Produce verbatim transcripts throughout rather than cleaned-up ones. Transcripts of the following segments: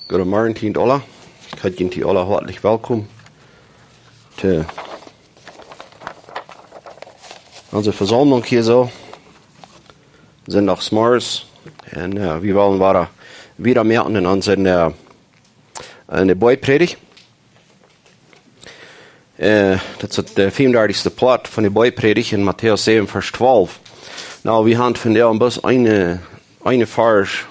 Goodemorjen, Tient Ola. Ekj heet junt aula hoatlich welkom to onse Vesaumlunk hia soo. Sindachsmorjes. Un, äh, wie wellen wada wieda moaken en onse, äh, en de Boajprädicht. Äh, daut es de fiefundartichste Poat von de Boajprädicht en Matäus säwen, Varsch twalf. Nu, wie haben vondoag bloos een, een Varsch,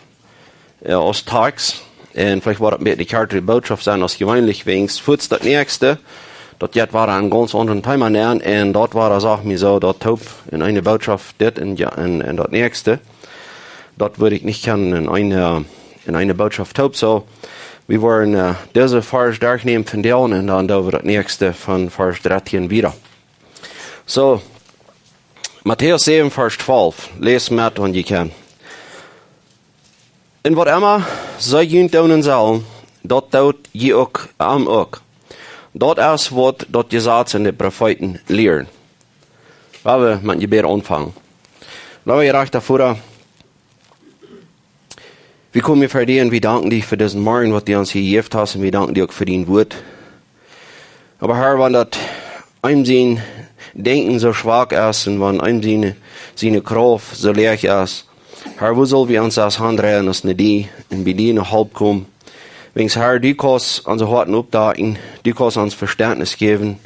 äh, aus Tekjst. Un veleicht woat daut een bät eene kjartare Bootschoft sennen aus jeweenlich, wäajens fuaz daut näakjste, daut jeit wada een gaunz aundret Thema aun. Un daut wada, saj mie soo, daut toop en eene Bootschoft dit un jo, un, un daut näakjste. Daut wudd ekj nich kjennen en eene, en eene Bootschoft toop. Soo, wie woaren, äh, disen Varsch derchnämen vondoag un dan doo wie daut näakjste von Varsch dartieen wieda. Soo, Matäus säwen, Varsch twalf. Läs met, wan jie kjennen. Un waut emma see junt doonen sellen, daut doot jie uk, am uk. Daut es waut daut Jesaz un de Profeeten lieren. Lot ons met een Jebäd aunfangen. Lot ons, jerajchta Voda, wie komen ver die un wie danken die fa disen Morjen, waut du ons hia jejäft hast, un wie danken die uk fa dien Wuat. Oba Herr, wan daut eenem sien Denkjen soo schwak es un wan eenem siene, siene Krauft soo läach es, Herr, woo sell wie ons aus Haunt dreien aus no die un bie die no Help komen? Wäajens, Herr, du kaust onse Hoaten oppdakjen, du kaust ons Vestentnis jäwen,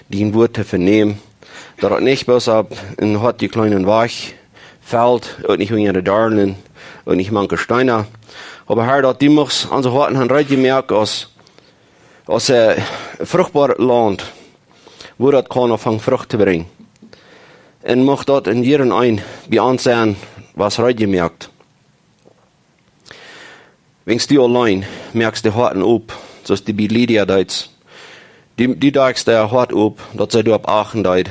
dien Wuat to venämen, daut et nich bloos opp een Hoat, dee kjlien un wajch felt, uk nich unja de Doarnen, uk nich mank de Steena. Oba Herr, daut du muchst onse Hoaten han reed jemoakt aus, aus, äh, fruchtboaret Launt, wua daut kaun aunfangen Frucht to brinjen. Un mucht daut en jieda een bie ons sennen, waut reed jemoakt. Wäajens du auleen moakst de Hoaten op, soo aus du bie Lydia deetst. Du, du deist äa Hoat op, daut see doaropp achten deed.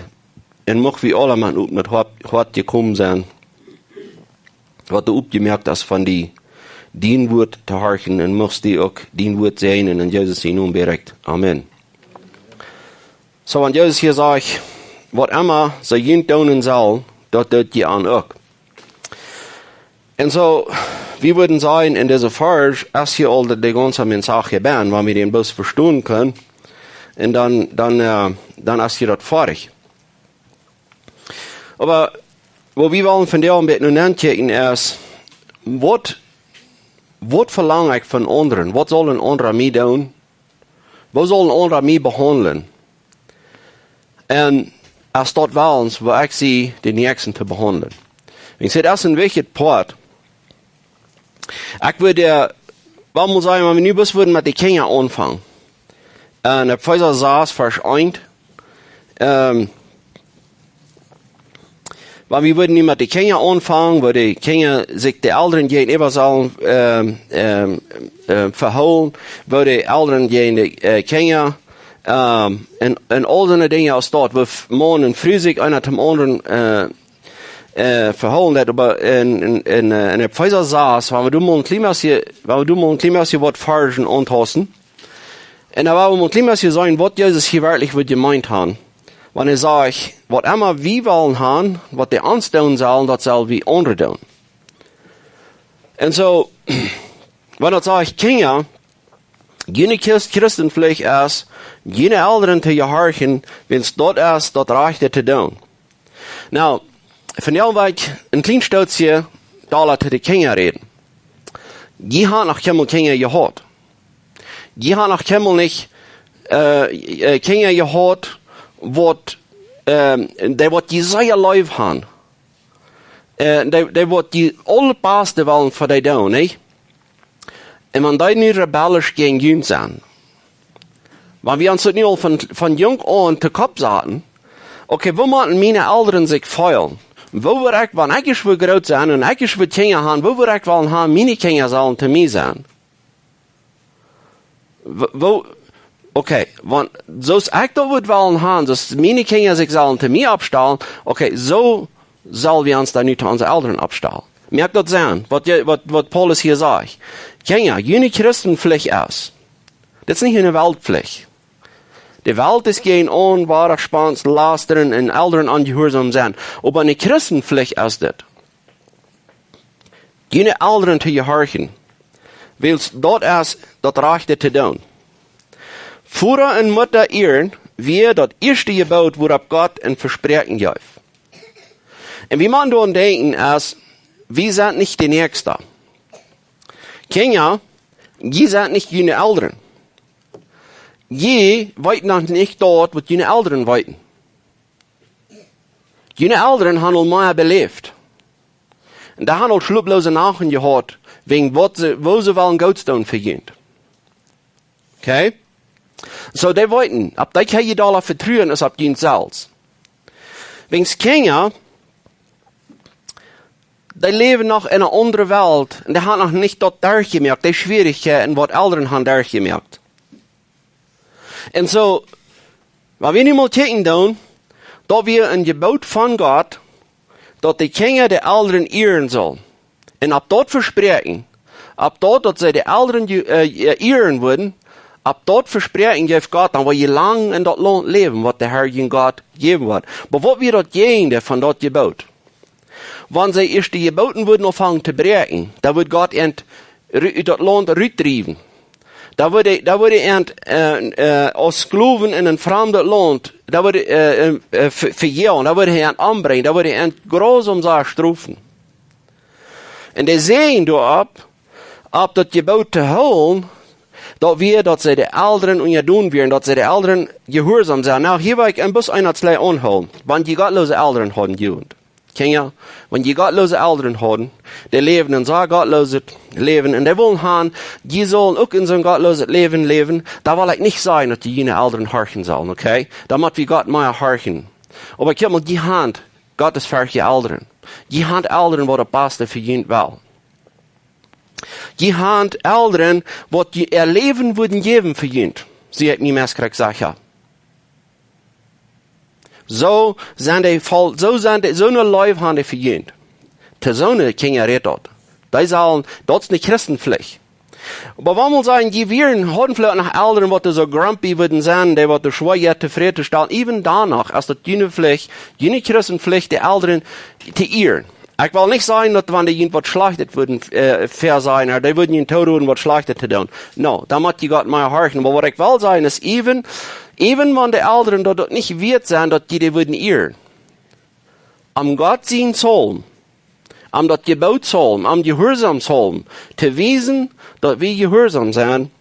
Un mucht wie aula met een opnet Hoat, Hoat jekomen sennen, waut du opjemoakt hast von die, dien Wuat to horchen, un muchst du uk dien Wuat säajnen, en Jesus sienen Nomen bäd ekj. Amen. Soo, wan Jesus hia sajcht, waut emma see junt doonen sellen, daut doot jie an uk. Un soo, wie wudden sajen, en disen Varsch es hia aul de, de gaunze Message benn, wan wie dän bloos vestonen kjennen. Un dan, dan, äh, dan es hia daut foadich. Oba waut wie wellen vondoag een bät no ankjikjen es, waut, waut velang ekj von aundren? Waut saul een aundra mie doonen? Woo saul een aundra mie behaundlen? Un es daut wellens, woo ekj sie, dän Näakjsten to behaundlen? Ekj saj, daut es een wichtja Poat. Ekj wudd, äh, woo mott ekj sajen, wan wie nu bloos wudden met de Kjinja aunfangen. En Efeesa sas, Varsch eent, ähm, wan wie wudden nu met de Kjinja aunfangen, woo de Kjinja sikj de Elren jäajenäwa sellen, ähm, ähm, äh, vehoolen, woo de Elren jäajen de, äh, Kjinja, ähm, un, un aul soone Dinja aus daut, woo f-, Maun un Fru sikj eena toom aundren, äh, äh, vehoolen, daut oba en, en, en, äh, en Efeesa sas, wan wie doa mol een kjlien bät, wan wie doa mol een kjlien bät waut Varschen auntauschen, un dan woa wie mol een kjlien bät seenen, waut Jesus hia werkjlich wudd jemeent haben. Wan hee sajcht, waut emma wie wellen haben, waut dee ons doonen sellen, daut sell wie aundre doonen. Un soo, wan daut sajcht, Kjinja, june Christ-, Christenpflicht es, june Elren to jehorchen, wiels daut es daut Rajchte to doonen. Nu, vondoag well ekj een kjlien stootje dolla to de Kjinja räden. Jie haben noch kjeenmol Kjinja jehaut. Jie haben noch kjeenmol nich, äh, äh, Kjinja jehaut, waut, ähm, dee waut jie sea leef haben. Äh, dee, dee waut dee aulabäste wellen fa dee doonen, nich? Un wan dee nu rebellisch jäajen junt sent, wan wie ons daut nu aul von, von junk aun to Kopp saten, okay, woo motten miene Elren sikj feelen? Woo wudd ekj, wan ekj ieescht wudd groot sennen un ekj ieescht wudd Kjinja haben, woo wudd ekj wellen haben, miene Kjinja sellen to mie sennen? Woo, woo, okay, wan, soo aus ekj daut wudd wellen haben, daut miene Kjinja sikj sellen to mie oppstalen, okay, soo sell wie ons dan nu to onse Elren oppstalen. Moakt daut Senn, waut je, waut, waut Paulus hia sajcht? Kjinja, june Christenpflicht es. Dit es nich eene Weltpflicht. De Welt es jäajen aun wada Spons, lastren un Elren onjehuarsom sennen. Oba eene Christenpflicht es dit. June Elren to jehorchen. Wiels daut es daut rajchte to doonen. Voda un Mutta ieren wia daut ieeschte Jeboot, wuaropp Gott een Vespräakjen jeef. Un wie motten doaraun denkjen, es, wie sent nich de Näakjste. Kjinja, jie sent nich june Elren. Jie weeten noch nich daut, waut june Elren weeten. June Elren haben aul mea beläft. Un dee haben aul schloplose Nachten jehaut, wäajen waut see, woo see wellen Goots doonen fa junt. Okay? Soo, dee weeten, opp dee kjenn jie dolla vetruen aus opp junt selfst. Wäajen Kjinja, dee läwen noch en eene aundre Welt un dee haben noch nich daut derchjemoakt, dee Schwierichkjeiten, waut Elren haben derchjemoakt. Un soo, wan wie nu mol kjikjen doonen, daut wia een Jeboot von Gott, daut de Kjinja de Elren ieren sullen. Un opp daut Vespräakjen, opp daut, daut see de Elren ju-, äh, ieren wudden, opp daut Vespräakjen jeef Gott, dan woa jie lang en daut Launt läwen, waut de Herr jun Gott jäwen woat. Oba waut wia daut Jäajendeel von daut Jeboot? Wan see ieescht de Jebooten wudden aunfangen to bräakjen, dan wudd Gott an ru-, ut daut Launt rutdriewen. Dan wudd hee, dan wudd hee an, äh, äh, aus Sklowen en een framdet Launt, dan wudd hee, äh, äh, äh, ve-, vejoagen, dan wudd hee an ombrinjen, dan wudd hee an jrausom strofen. Un de Säajen doaropp, opp daut Jeboot to hoolen, daut wia, daut see de Elren unjadon wieren, daut see de Elren jehuarsom sent. Nu, hia well ekj een bät eent aunhoolen, wan jie gottlose Elren hauden, Jugend. Kjinja, wan jie gottlose Elren hauden, dee läwden en soo gottloset Läwen, un dee wullen han, jie sullen uk en soo gottloset Läwen läwen, dan well ekj nich sajen, daut jie june Elren horchen sullen, okay? Dan mott wie Gott mea horchen. Oba kjikj mol, jie han gottesferchtje Elren. Jie han Elren, waut daut baste fa junt wellen. Jie han Elren, waut jie äa Läwen wudden jäwen fa junt. See, ekj mie meist krakjt saj, jo. Soo sent dee voll, soo sent dee, soone Leew han dee fa junt. To soone Kjinja rät daut. Dee sellen, daut es eene Christenpflicht. Oba wan wie sajen, jie wieren, hauden veleicht noch Elren, waut soo grumpy wudden sennen, dee waut schwoa tofräd to stalen, even doano, es daut june Pflicht, june Christenpflicht, de Elren to ieren. Ekj well nich sajen, daut wan dee junt waut Schlajchtet wudden, äh, väasajen, ooda dee wudden junt toroden, waut Schlajchtet to doonen. No, dan mott jie Gott mea horchen. Oba waut ekj well sajen es, even, even wan de Elren daut, daut nich wieet sent, daut jie dee wudden ieren. Om Gott sien Psalm, om daut Jeboot Psalm, om jehuarsom Psalm, to wiesen, daut wie jehuarsom sent.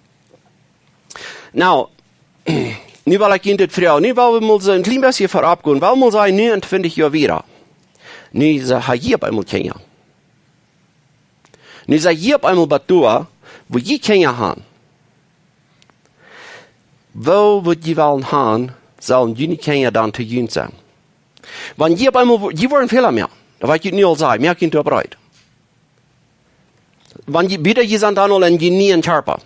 No, nu well ekj junt dit froagen, nu well wie mol soo een kjlien bät verop gonen, well wie mol sajen, nu en twintich Joa wieda. Nu sent jie opp eemol Kjinja. Nu sent jie opp eemol bat doa, wua jie Kjinja han. Woo wudd jie wellen han, sellen june Kjinja dan to junt sennen? Wan jie opp eemol, jie woaren Fäla moaken. Daut well ekj junt nu aul sajen, moakt junt doaropp reed. Wan jie, bieda jie sent dan aul en jun nieen Kjarpa.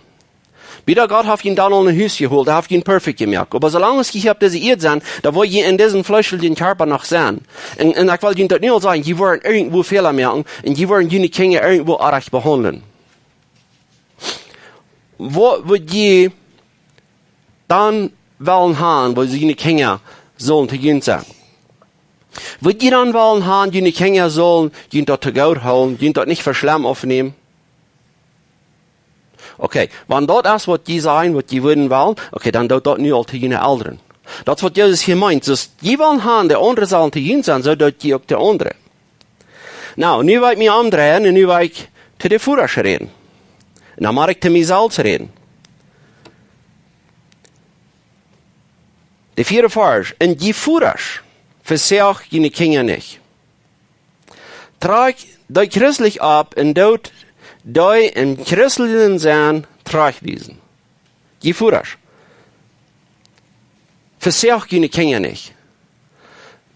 Bieda Gott haft junt dan aul en Hus jehoolt, hee haft junt perfekt jemoakt. Oba soo lang aus jie hia opp dise Ieed sent, dan woa jie en disen fleeschlichen Kjarpa noch sennen. Un, un ekj well junt daut nu aul sajen, jie woaren irjentwua Fäla moaken, un jie woaren june Kjinja irjentwua oajch behaundlen. Waut wudd jie dan wellen han, woo june Kjinja sellen to junt sennen? Wudd jie dan wellen han, june Kjinja sellen junt daut to goot hoolen, junt daut nich fa schlemm aufnämen? Okay, wan daut es waut jie sajen, waut jie wudden wellen, okay, dan doot daut nu aul to june Elren. Daut es waut Jesus hia meent. Soo, jie wellen han, de aundre sellen to junt sennen, soo doot jie uk de aundre. No, nu well ekj mie omdreien un nu well ekj to de Vodasch räden. Un dan mott ekj to mie selfst räden. De vieede Varsch. Un jie Vodasch, vesoacht june Kjinja nich. Trakjt dee christlich opp un doot dee em christlichen Senn trajchtwiesen. Jie Vodasch, vesoacht june Kjinja nich.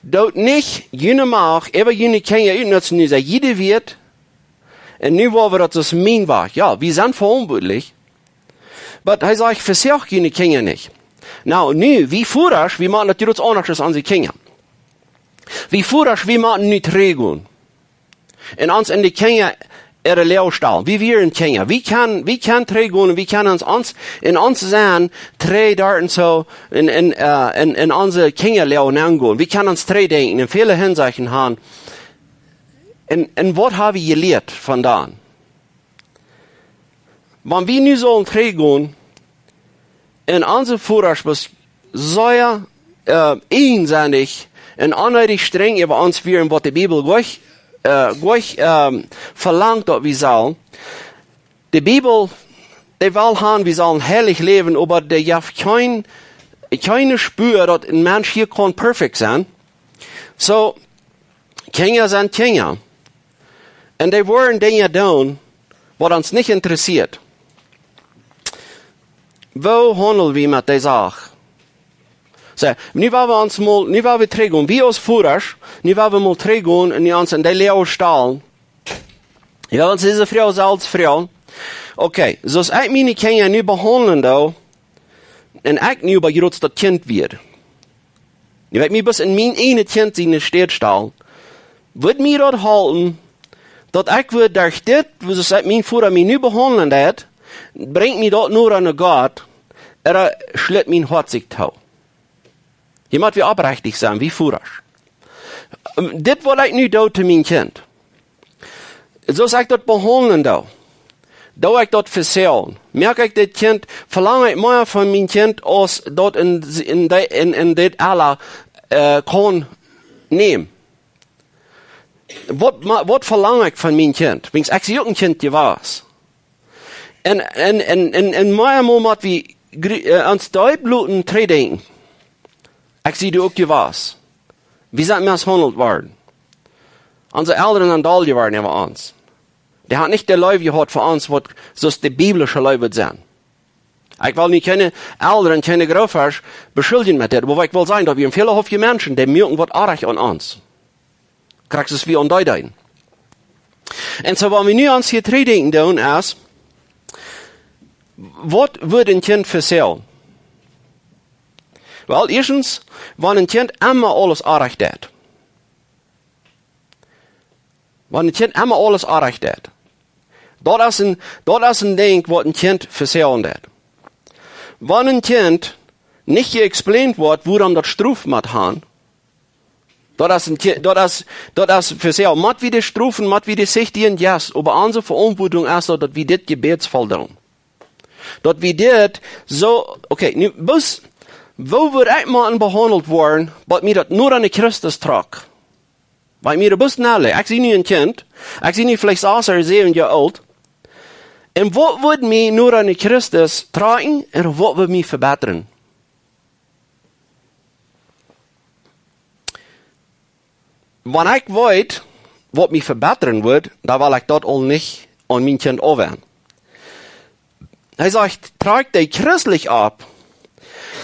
Doot nich june Macht äwa june Kjinja utnutzen, nu sent jie de Wieet. Un nu woa wie daut aus mien Wajch. Jo, wie sent veauntwuatlich. Oba hee sajcht, vesoacht june Kjinja nich. No, nu, wie Vodasch, wie motten daut jrods aundasch aus onse Kjinja. Wie Vodasch, wie motten nu trigjgonen un ons en de Kjinja äare Loag stalen. Wie wieren Kjinja. Wie kjennen, wie kjennen trigjgonen, wie kjennen ons, ons, en ons Senn trigj doa un soo, en, en, äh, en, en onse Kjinja Loag nengonen. Wie kjennen ons trigjdenkjen, en väle Hinsechten han. Un, un waut hab wie jelieet von dan? Wan wie nu sellen trigjgonen un onse Vodasch waut sea, äh, eensennich un onneedich strenj äwa ons wieren, waut de Bibel jlikj, äh, jlikj, ähm, velangt daut wie sellen. De Bibel, dee well han, wie sellen heilich läwen, oba dee jeft kjeen, kjeene Spua, daut een Mensch hia kaun perfekt sennen. Soo, Kjinja sent Kjinja. Un dee woaren Dinja doonen, waut ons nich interessieet. Woo haundel wie met dee Sach? Soo, nu woa wie ons mol, nu woa wie trigjgonen, wie aus Vodasch, nu woa wie mol trigjgonen un nu ons en dee Läaje stalen. Wie woaren ons dise Froag selfst froagen. Okay, soo aus ekj miene Kjinja nu behaundlen doo, un ekj nu oba jrods daut Kjint wia. Nu woa ekj mie bloos en mien ieejnet Kjint siene Städ stalen. Wudd mie daut halpen, daut ekj wudd derch dit, soo aus mien Voda mie nu behaundlen deed, brinjt mie daut noda no Gott, ooda schlitt mien Hoat sikj too? Hia mott wie oprechtich sennen, wie Vodasch. Ähm, dit waut ekj nu doo to mien Kjint. Soo aus ekj daut behaundlen doo, doo ekj daut vesäajlen? Moak ekj dit Kjint, velang ekj mea von mien Kjint aus daut en, en, de, en, en dit Ella, äh, kaun nämen? Waut, ma-, waut velang ekj von mien Kjint? Wiels ekj sie uk een Kjint jewast. Un, un, un, un, un mea un mea mott wie gri-, äh, ons deep loten trigjdenkjen. Ekj sie doa uk jewast. Wie sent mishaundelt worden. Onse Elren sent doll jeworden äwa ons. Dee haben nich de Leew jehaut fa ons, waut soo aus de biblische Leew wudd sennen. Ekj well nu kjeene Elren, kjeene Grootelren beschuljen met dit, oba ekj well sajen, daut wie een väle Hoofje Menschen, dee moaken waut oajch aun ons. Krakjt soo aus wie aun dee deeden. Un soo, waut wie nu ons hia trigjdenkjen doonen, es, waut wudd een Kjint vesäajlen? Well, ieeschtens, wan een Kjint emma aules oajch deit. Wan een Kjint emma aules oajch deit. Daut es een, daut es een Dinkj, waut een Kjint vesäajlen deit. Wan een Kjint nich jeexplaint woat, wuarom daut Strof mott han, daut es een Kjint, daut es, daut es vesäajlen. Mott wie dee strofen, mott wie dee sichtigen, yes, oba onse Veauntwuatunk es daut, daut wie dit jebädsvoll doonen. Daut wie dit soo, okay, nu, bloos, woo wudd ekj mau behaundelt woaren, waut mie daut noda no Christus trock? Wiels mie daut bloos nu, ekj sie nu een Kjint, ekj sie nu veleicht sas ooda säwen Joa oolt. Un waut wudd mie noda no Christus trakjen un waut wudd mie vebittren? Wan ekj weet, waut mie vebittren wudd, dan well ekj daut aul nich aun mien Kjint aunwenjen. Hee sajcht, trakjt dee christlich opp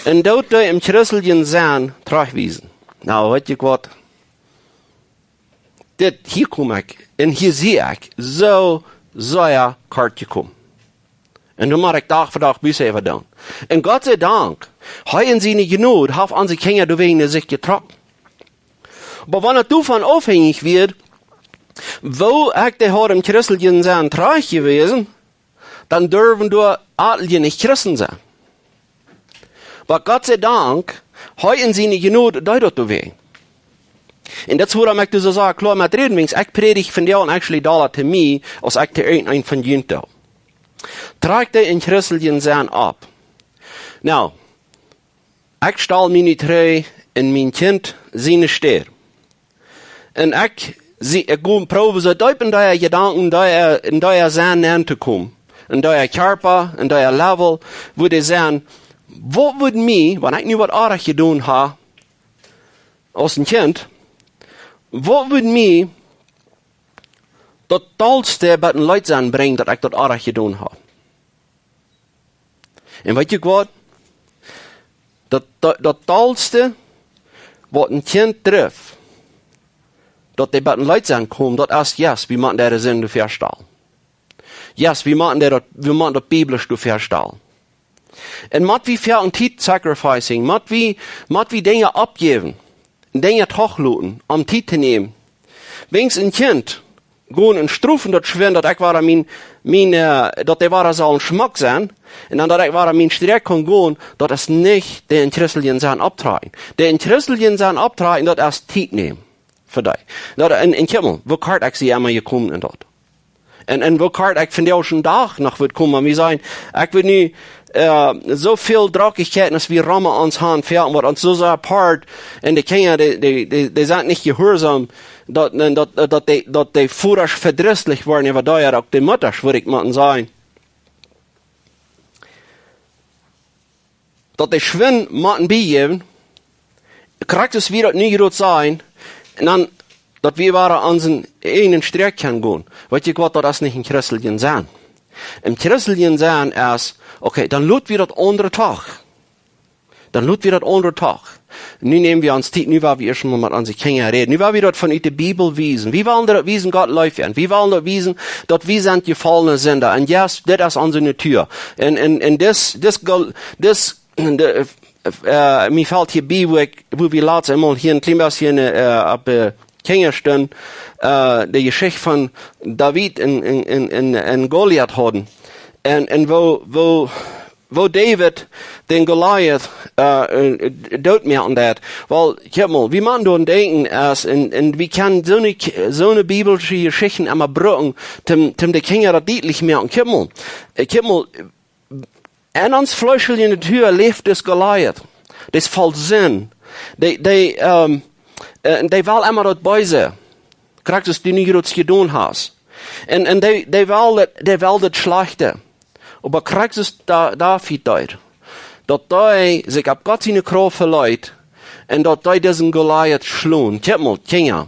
un doot dee em christeljen Senn trajchtwiesen. Nu, weet jie waut? Dit, hia kom ekj, un hia sie ekj soo sea kort jekomen. Un nu mott ekj Dach fa Dach Buss äwa doonen. Un Gott sie Dank, hee en siene Jnod haft onse Kjinja doawäajen no sikj jetrocken. Oba wan et doavon aufhenjich wia, woo ekj dee haud em christeljen Senn trajcht jewast, dan durwen doa atelje nich Christen sennen. Oba Gott sie Dank, hee en siene Jnod deed daut doawäajen. Un daut es wuarom ekj doa soo kloa met räd, wiels ekj prädj vondoag actually dolla to mie, aus ekj to irjent een von junt doo. Trakjt dee em christeljen Senn opp. Nu, ekj stal mie nu trigj en mien Kjint siene Städ. Un ekj sie, ekj go proowen soo deep en dee Jedanken, dee, en dee Senn nenn to komen. En dee Kjarpa, en dee Level, wua dee sent, waut wudd mie, wan ekj nu waut oajch jedonen ha, aus een Kjint, waut wudd mie daut dollste bie een Leet sennen brinjen, daut ekj daut oajch jedonen ha? Un weet jie waut? Daut, daut, daut dollste, waut een Kjint drift, daut dee bie een Leet sennen kjemt, daut es, yes, wie motten dee Sind doa väastalen. Yes, wie motten dee daut, wie motten daut biblisch doa väastalen. Un mott wie fa eene Tiet sacrificing, mott wie, mott wie Dinja oppjäwen, Dinja trigj loten, om Tiet to nämen. Wiels een Kjint gonen un strofen daut schwind, daut ekj wada mien, mien, äh, daut dee wada saul schmock sennen, un dan daut ekj wada mien Sträakj kaun gonen, daut es nich dee em christeljen Senn opptrakjen. Dee em christeljen Senn opptrakjen, daut es Tiet nämen fa dee. Daut, un, un kjikj mol, woo kort ekj sie emma jekomen en daut. Un, un woo kort ekj vondoag dän Dach noch wudd komen, wie sajen, ekj wudd nu, äh, soo väl Drockichkjeiten aus wie rom ons han, fäaten, waut ons soo sea part, un de Kjinja, dee, dee, dee, dee sent nich jehuarsom, daut, un daut, daut dee, daut dee Vodasch vedrisslich woaren, äwa dee uk de Muttasch, wudd ekj mau sajen. Daut dee schwind motten biejäwen, krakjt soo aus wie daut nu jrod sajen, un dan, daut wie wada onsen eenen Sträakj kjennen gonen. Weet jie waut, daut es nich een christeljen sennen. Een christeljen sennen es, okay, dan lot wie daut aundre doch. Dan lot wie daut aundre doch. Nu näm wie ons Tiet, nu woa wie ieescht mol met onse Kjinja räden. Nu woa wie daut von ut de Bibel wiesen. Wie wellen daut wiesen, Gott leeft an. Wie wellen daut wiesen, daut wie sent jefollne Sinda. Un yes, dit es onse Natua. Un, un, un dis, dis, Gol- dis, de, äh, mie felt hia bie, woo ekj, woo wie latst eemol hia een kjlien bät hia, äh, opp, äh, Kjinja stunden, äh, de Jeschicht von David un, un, un, un, un Goliat hauden. Un, un woo, woo, woo David dän Goliat, äh, äh, dootmoaken deed. Well, kjikj mol, wie motten doaraun denkjen, aus, un, un wie kjennen soone K-, soone biblische Jeschichten emma brucken, toom, toom de Kjinja daut dietlich moaken. Kjikj mol, äh, kjikj mol, en ons fleeschelje Natua läft dis Goliat. Dis voll Sind. Dee, dee, ähm, äh, dee well emma daut Beese. Krakjt soo aus du nu jrod jedonen hast. Un, un dee, dee well daut, dee well daut Schlajchte. Oba krakjt soo aus Da-, David deed. Daut dee sikj opp Gott siene Krauft veleet un daut dee disen Goliat schluach. Kjikj mol, Kjinja.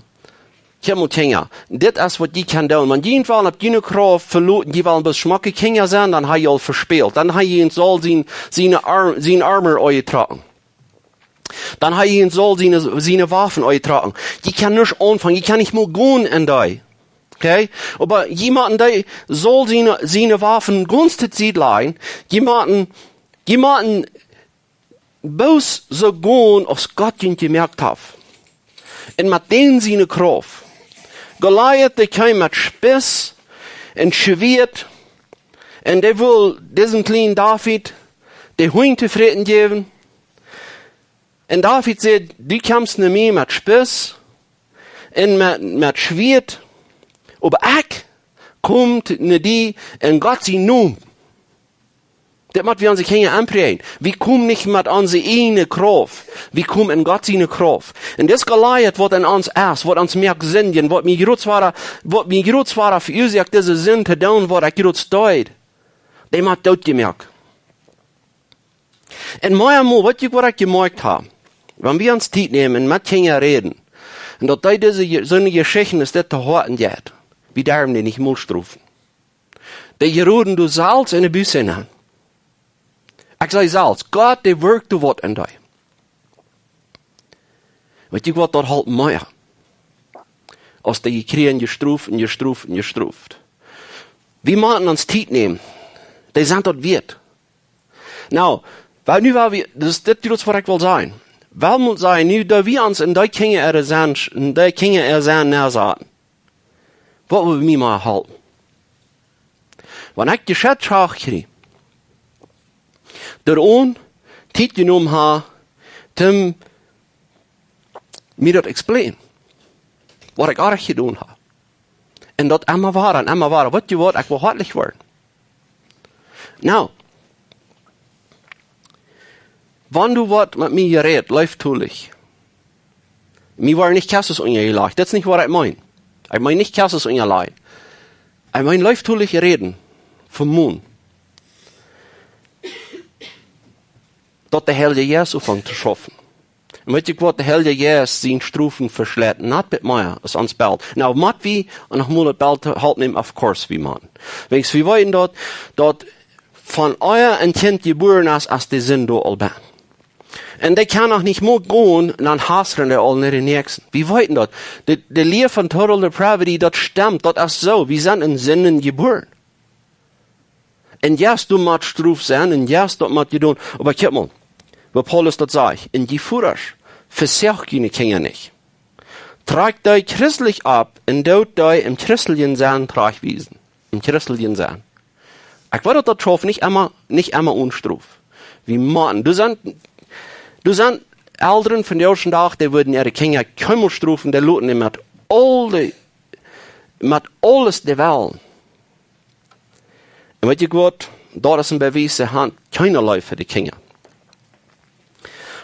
Kjikj mol, Kjinja. Dit es waut jie kjennen doonen. Wan jie junt wellen opp june Krauft veloten, jie wellen bloos schmocke Kjinja sennen, dan ha jie aul vespält. Dan ha jie junt Saul sien, siene Ar-, sien Armor aunjetrocken. Dan ha jie junt Saul siene, siene Waffen aunjetrocken. Jie kjennen nuscht aunfangen, jie kjennen nich mol gonen en dee. Okay? Oba jie motten dee Saul siene, siene Waffen gaunz to Sied lajen. Jie motten, jie motten bloos soo gonen aus Gott junt jemoakt haft. Un met dän siene Krauft. Goliat, dee kjeem met Spieß un Schwieet. Un dee wull disen kjlienen David de Hunj to fräten jäwen. Un David säd: "Du kjemst no mie met Spieß un met, met Schwieet, oba ekj kom t-, no die en Gott sienen Nomen." Dit mott wie onse Kjinja aunpräajen. Wie komen nich met onse ieejne Krauft. Wie komen en Gott siene Krauft. Un dis Goliat, waut en ons es, waut ons moakt sindjen, waut mie jrod wada, waut mie jrod wada veuasoakt, dise Sind to doonen, waut ekj jrod deed, dee mott dootjemoakt. Un mea mol, weet jie waut ekj jemoakt hab? Wan wie ons Tiet nämen un met Kjinja räden, un daut dee dise Je-, soone Jeschichten es dit to Hoaten jeit, wie derwen dee nich mol strofen. Dee jeroden doa selfst enne Buss nenn. Ekj saj selfst, Gott, dee wirkjt doa waut en dee. Weet jie waut, daut halpt mea aus dee jekjrieen, jestroft un jestroft un jestroft. Wie motten ons Tiet nämen. Dee sent daut wieet. Nu, well, nu woa wie, daut es dit, daut waut ekj well sajen. Well mol sajen, nu daut wie ons en dee Kjinja äare Sind, en dee Kjinja äare Sind nensaten. Waut wudd mie mea halpen? Wan ekj jeschet schacht kjrie, doa aun Tiet jenomen ha, toom mie daut explain, waut ekj oajch jedonen ha. Un daut emma wada un emma wada. Weet jie waut, ekj well hoatlich woaren. Nu, wan doa woat met mie jerät, leeftolich, mie woaren nich Kjasses unjajelajcht. Daut es nich waut ekj meen. Ekj meen nich Kjasses unjalajen. Ekj meen leeftolich räden. Fa mie. Daut de Heilje Jeist aunfangt to schaufen. Un weet jie waut, de Heilje Jeist sien Strofen veschleit nich bät mea aus ons Belt. Nu, mott wie, un noch mol daut Belt to Haunt nämen, of course, wie motten. Wäajens wie weeten daut, daut wan ea een Kjint jebuaren es, es de Sind doa aul bie. Un dee kaun noch nich mol gonen, un dan hastren dee aul no dän Näakjsten. Wie weeten daut. De, de Lia von total depravity, daut stemt, daut es soo. Wie sent en Sinden jebuaren. Un yes, doa mott Strof sennen, un yes, daut mott jedonen. Oba kjikj mol, waut Paulus daut sajcht: "Un jie Vodasch, vesoacht june Kjinja nich. Trakjt dee christlich opp un doot dee em christeljen Sennen trajchtwiesen." Em christeljen Sennen. Ekj weet daut, daut schauft nich emma, nich emma one Strof. Wie motten, doa sent, doa sent Elren vondoag dän Dach, dee wudden äare Kjinja kjeenmol strofen, dee loten dee met aul de, met aules de Welt Un weet jie waut? Daut es een Bewies, see han kjeene Leew fa de Kjinja.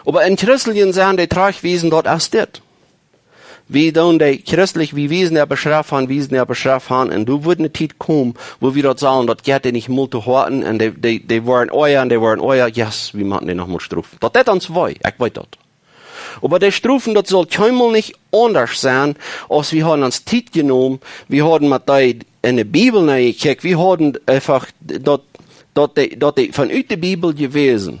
Oba en Christen sent dee trajcht wiesen, daut es dit. Wie doonen dee christlich, wie wiesen äa Beschreft aun, wiesen äa Beschreft aun, un doa woat eene Tiet komen, wua wie daut sajen, daut jeit dee nich mol to Hoaten, un dee, dee, dee woaren oaja, un dee woaren oaja, yes, wie motten dee noch mol strofen. Daut deit ons wee, ekj weet daut. Oba dee Strofen, daut saul kjeenmol nich aundasch sennen, aus wie hauden ons Tiet jenomen, wie hauden met dee en de Bibel nenjekjikjt, wie hauden eefach daut, daut dee, daut dee von ut de Bibel jewäsen.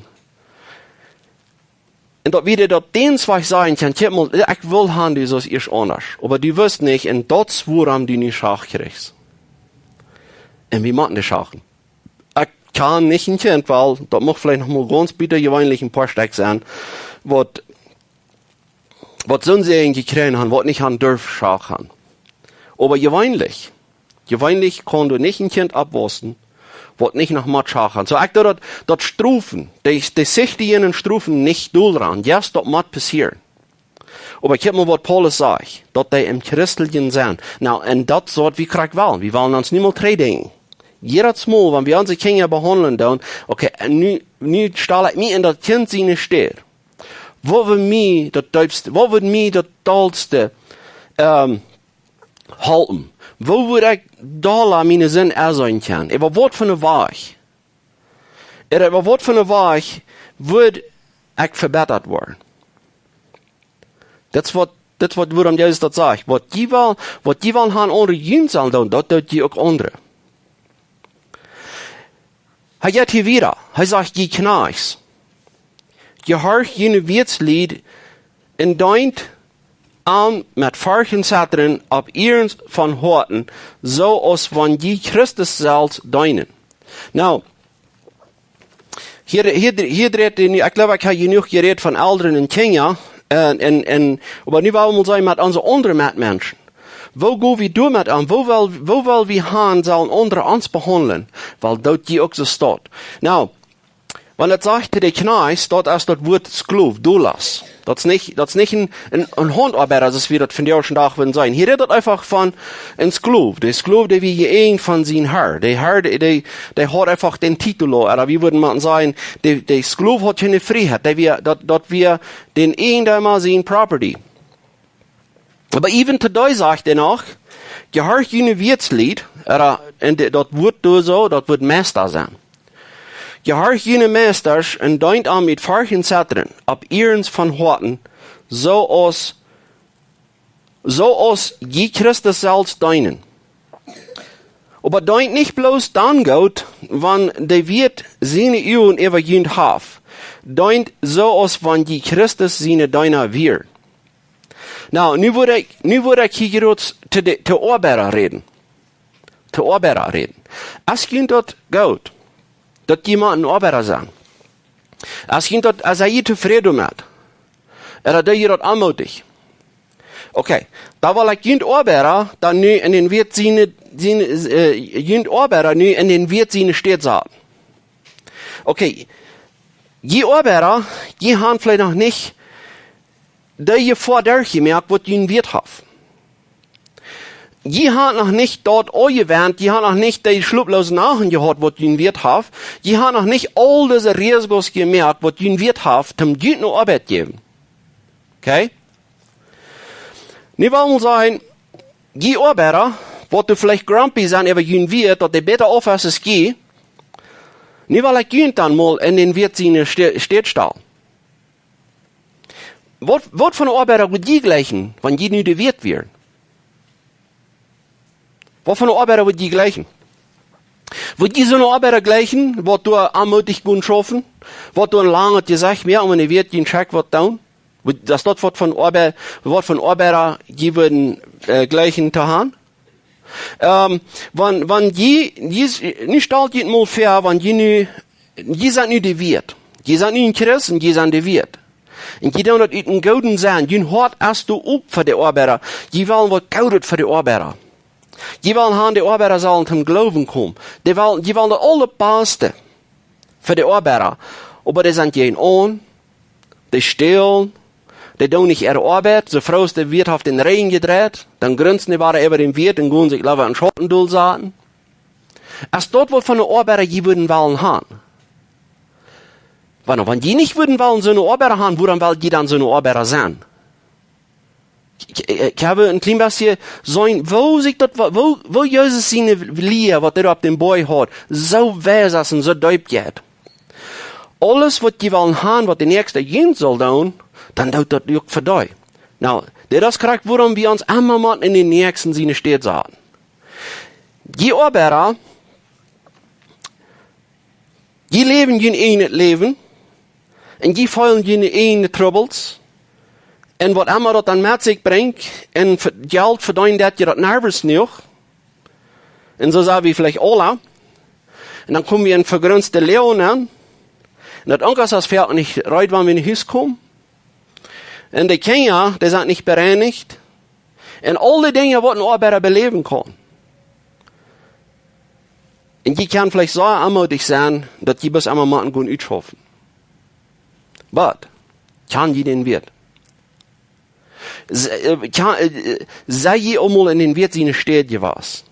Un daut wie dee daut dän Wajch sajen kjennen, kjikj mol, ekj well han, du saust ieescht aundasch. Oba du wist nich, un daut es wuarom du nich Schacht kjrichst. Un wie motten dee Schachten. Ekj kjan nich een Kjint, wiels daut mucht veleicht noch mol gaunz bie de jeweenlich een poa Stekj sennen, waut, waut soon Säajen jekjräajen haben, waut nich haben durft Schacht haben. Oba jeweenlich, jeweenlich kaun doa nich een Kjint oppwaussen, waut nich noch mott Schacht haben. Soo, ekj doo daut, daut Strofen, dee, dee Sichtigen un Strofen nich dol raun. Yes, daut mott passieren. Oba kjikj mol, waut Paulus sajcht, daut dee em Christlichen sent. Nu, un daut es waut wie krakjt wellen. Wie wellen ons niemols trigj denkjen. Jiedet Mol, wan wie onse Kjinja behaundlen doonen, okay, un nu, nu stal ekj mie en daut Kjint siene Städ. Waut wudd mie daut deepste, waut wudd mie daut dollste, ähm, halpen? Woo wudd ekj dolla miene Sind enseenen kjennen? Äwa waut fa een Wajch? Ooda äwa waut fa een Wajch wudd ekj vebätat woaren? Daut es waut, daut es waut, wuarom Jesus daut sajcht. Waut jie well, waut jie well haben aundre junt sellen doonen, daut doot jie uk aundre. Hee jeit hia wieda. Hee sajcht, jie Kjnajchts, jehorcht june Wieets Lied un deent an met Forcht un Zettren opp Ieren von Hoaten, soo aus wan jie Christus selfst deenen. Nu, hia, hia, hia dreit hee nu, ekj jleew, ekj hab jenuach jerät von Elren un Kjinja, un, un, un, oba nu well wie mol seenen met onse aundre Metmenschen. Woo go wie doamet om? Woo well, woo well wie haben, sellen aundre ons behaundlen? Wiels daut jie uk soo stonen. Nu, wan daut sajcht to de Kjnajchts, daut es daut Wuat Sklow, doulos. Daut es nich, daut es nich een, een, een Hauntoabeida, soo aus wie daut vondoag dän Dach wudden sajen. Hia rät daut eefach von een Sklow. De Sklow, dee wia jeeejent von sien Har. De Har, dee, dee, dee haud eefach dän Titel, ooda wie wudden mau sajen, de, de Sklow haud kjeene Frieheit. Dee wia, daut, daut wia dän Eijendeema sien Property. Oba even to dee sajcht hee noch, jehorcht june Wieets Lied, ooda, un de, daut Wuat doa soo, daut Wuat Meista sennen. Jehorcht june Meistasch un deent an met Forcht un Zettren, opp Ieren von Hoaten, soo aus, soo aus jie Christus selfst deenen. Oba deent nich bloos dan goot, wan de Wieet siene Uagen äwa junt haft. Deent soo aus wan jie Christus siene Deena wieren. Nu, nu wudd ekj, nu wudd ekj hia jrods to de, to Oabeida räden. To Oabeida räden. Es junt daut goot, daut jie mau een Oabeida sent? Es junt daut, es jie tofräd doamet? Ooda doo jie daut aunmootich? Okay, dan well ekj junt Oabeida dan nu en dän Wieet siene, siene, äh, junt Oabeida nu en dän Wieet siene Städ saten. Okay, jie Oabeida, jie haben veleicht noch nich dee Jefoa derchjemoakt, waut jun Wieet haft. Jie haben noch nich daut aul jewant, jie haben noch nich dee schloplose Nachten jehaut, waut jun Wieet haft. Jie haben noch nich aul dise Risikos jemoakt, waut jun Wieet haft, om junt ne Oabeit jäwen. Okay? Nu well wie sajen, jie Oabeida, waut doa veleicht grumpy sent äwa jun Wieet, daut dee bäta auf es aus jie, nu well ekj junt dan mol en dän Wieet siene Stä-, Städ stalen. Waut, waut fa Oabeida wudd jie jleichen, wan jie nu de Wieet wieren? Waut fa Oabeida wudd jie jleichen? Wudd jie soone Oabeida jleichen, waut doa aunmootich gonen schaufen? Waut doa een langet Jesecht moaken, om en de Wieet jun Check waut doonen? Wudd, es daut waut fa Oabei-, waut fa Oabeida jie wudden, äh, jleichen to haben? Ähm, wan, wan jie, jie s-, nu stalt junt mol väa, wan jie nu, jie sent nu de Wieet. Jie sent nu een Christ un jie sent de Wieet. Un jie doonen daut ut een gooden Senn. Jun Hoat es doa op fa de Oabeida. Jie wellen waut Goodet fa de Oabeida. Jie wellen haben, de Oabeida sellen toom Gloowen komen. Dee wellen, jie wellen daut aulabaste fa de Oabeida. Oba dee sent jäajenaun, dee stälen, dee doonen nich äare Oabeit, soo froh aus de Wieet haft dän Räajen jedreit, dan grunsen dee wada äwa dän Wieet un gonen sikj leewa em Schauten dol saten. Es daut waut fa een Oabeida jie wudden wellen han? Wan, wan jie nich wudden wellen soon Oabeida han, wuarom well jie dan soon Oabeida sennen? Ekj, ekj, ekj hab een kjlien bät seenen, woo sikj daut, woo, woo Jesus siene Lia, waut hee opp dän Boajch haud, soo wies es un soo deep jeit. Aules waut jie wellen han, waut de Näakjsta junt saul doonen, dan doot daut uk fa dee. Nu, dit es krakjt wuarom wie ons emma motten en dän Näakjsten siene Städ saten. Jie Oabeida, jie läwen jun eejnet Läwen, un jie feelen june eejne Trubbels, un waut emma daut dan met sikj brinjt, un ve-, Jelt vedeenen, daut jie daut nervös jenuach, un soo sent wie veleicht aula, un dan kome wie en vegrenzte Läwen aun, un daut Onkel es veleicht nich reed, wan wie no Hus komen, un de Kjinja, dee sent nich bereinicht, un aul de Dinja, waut een Oabeida beläwen kaun. Un jie kjennen veleicht soo aunmoodich sennen, daut jie bloos emol motten gonen utschaufen. Oba, kjan jie dän Wieet? Se-, äh, kjan, äh, sent jie aul mol en dän Wieet siene Städ jewast?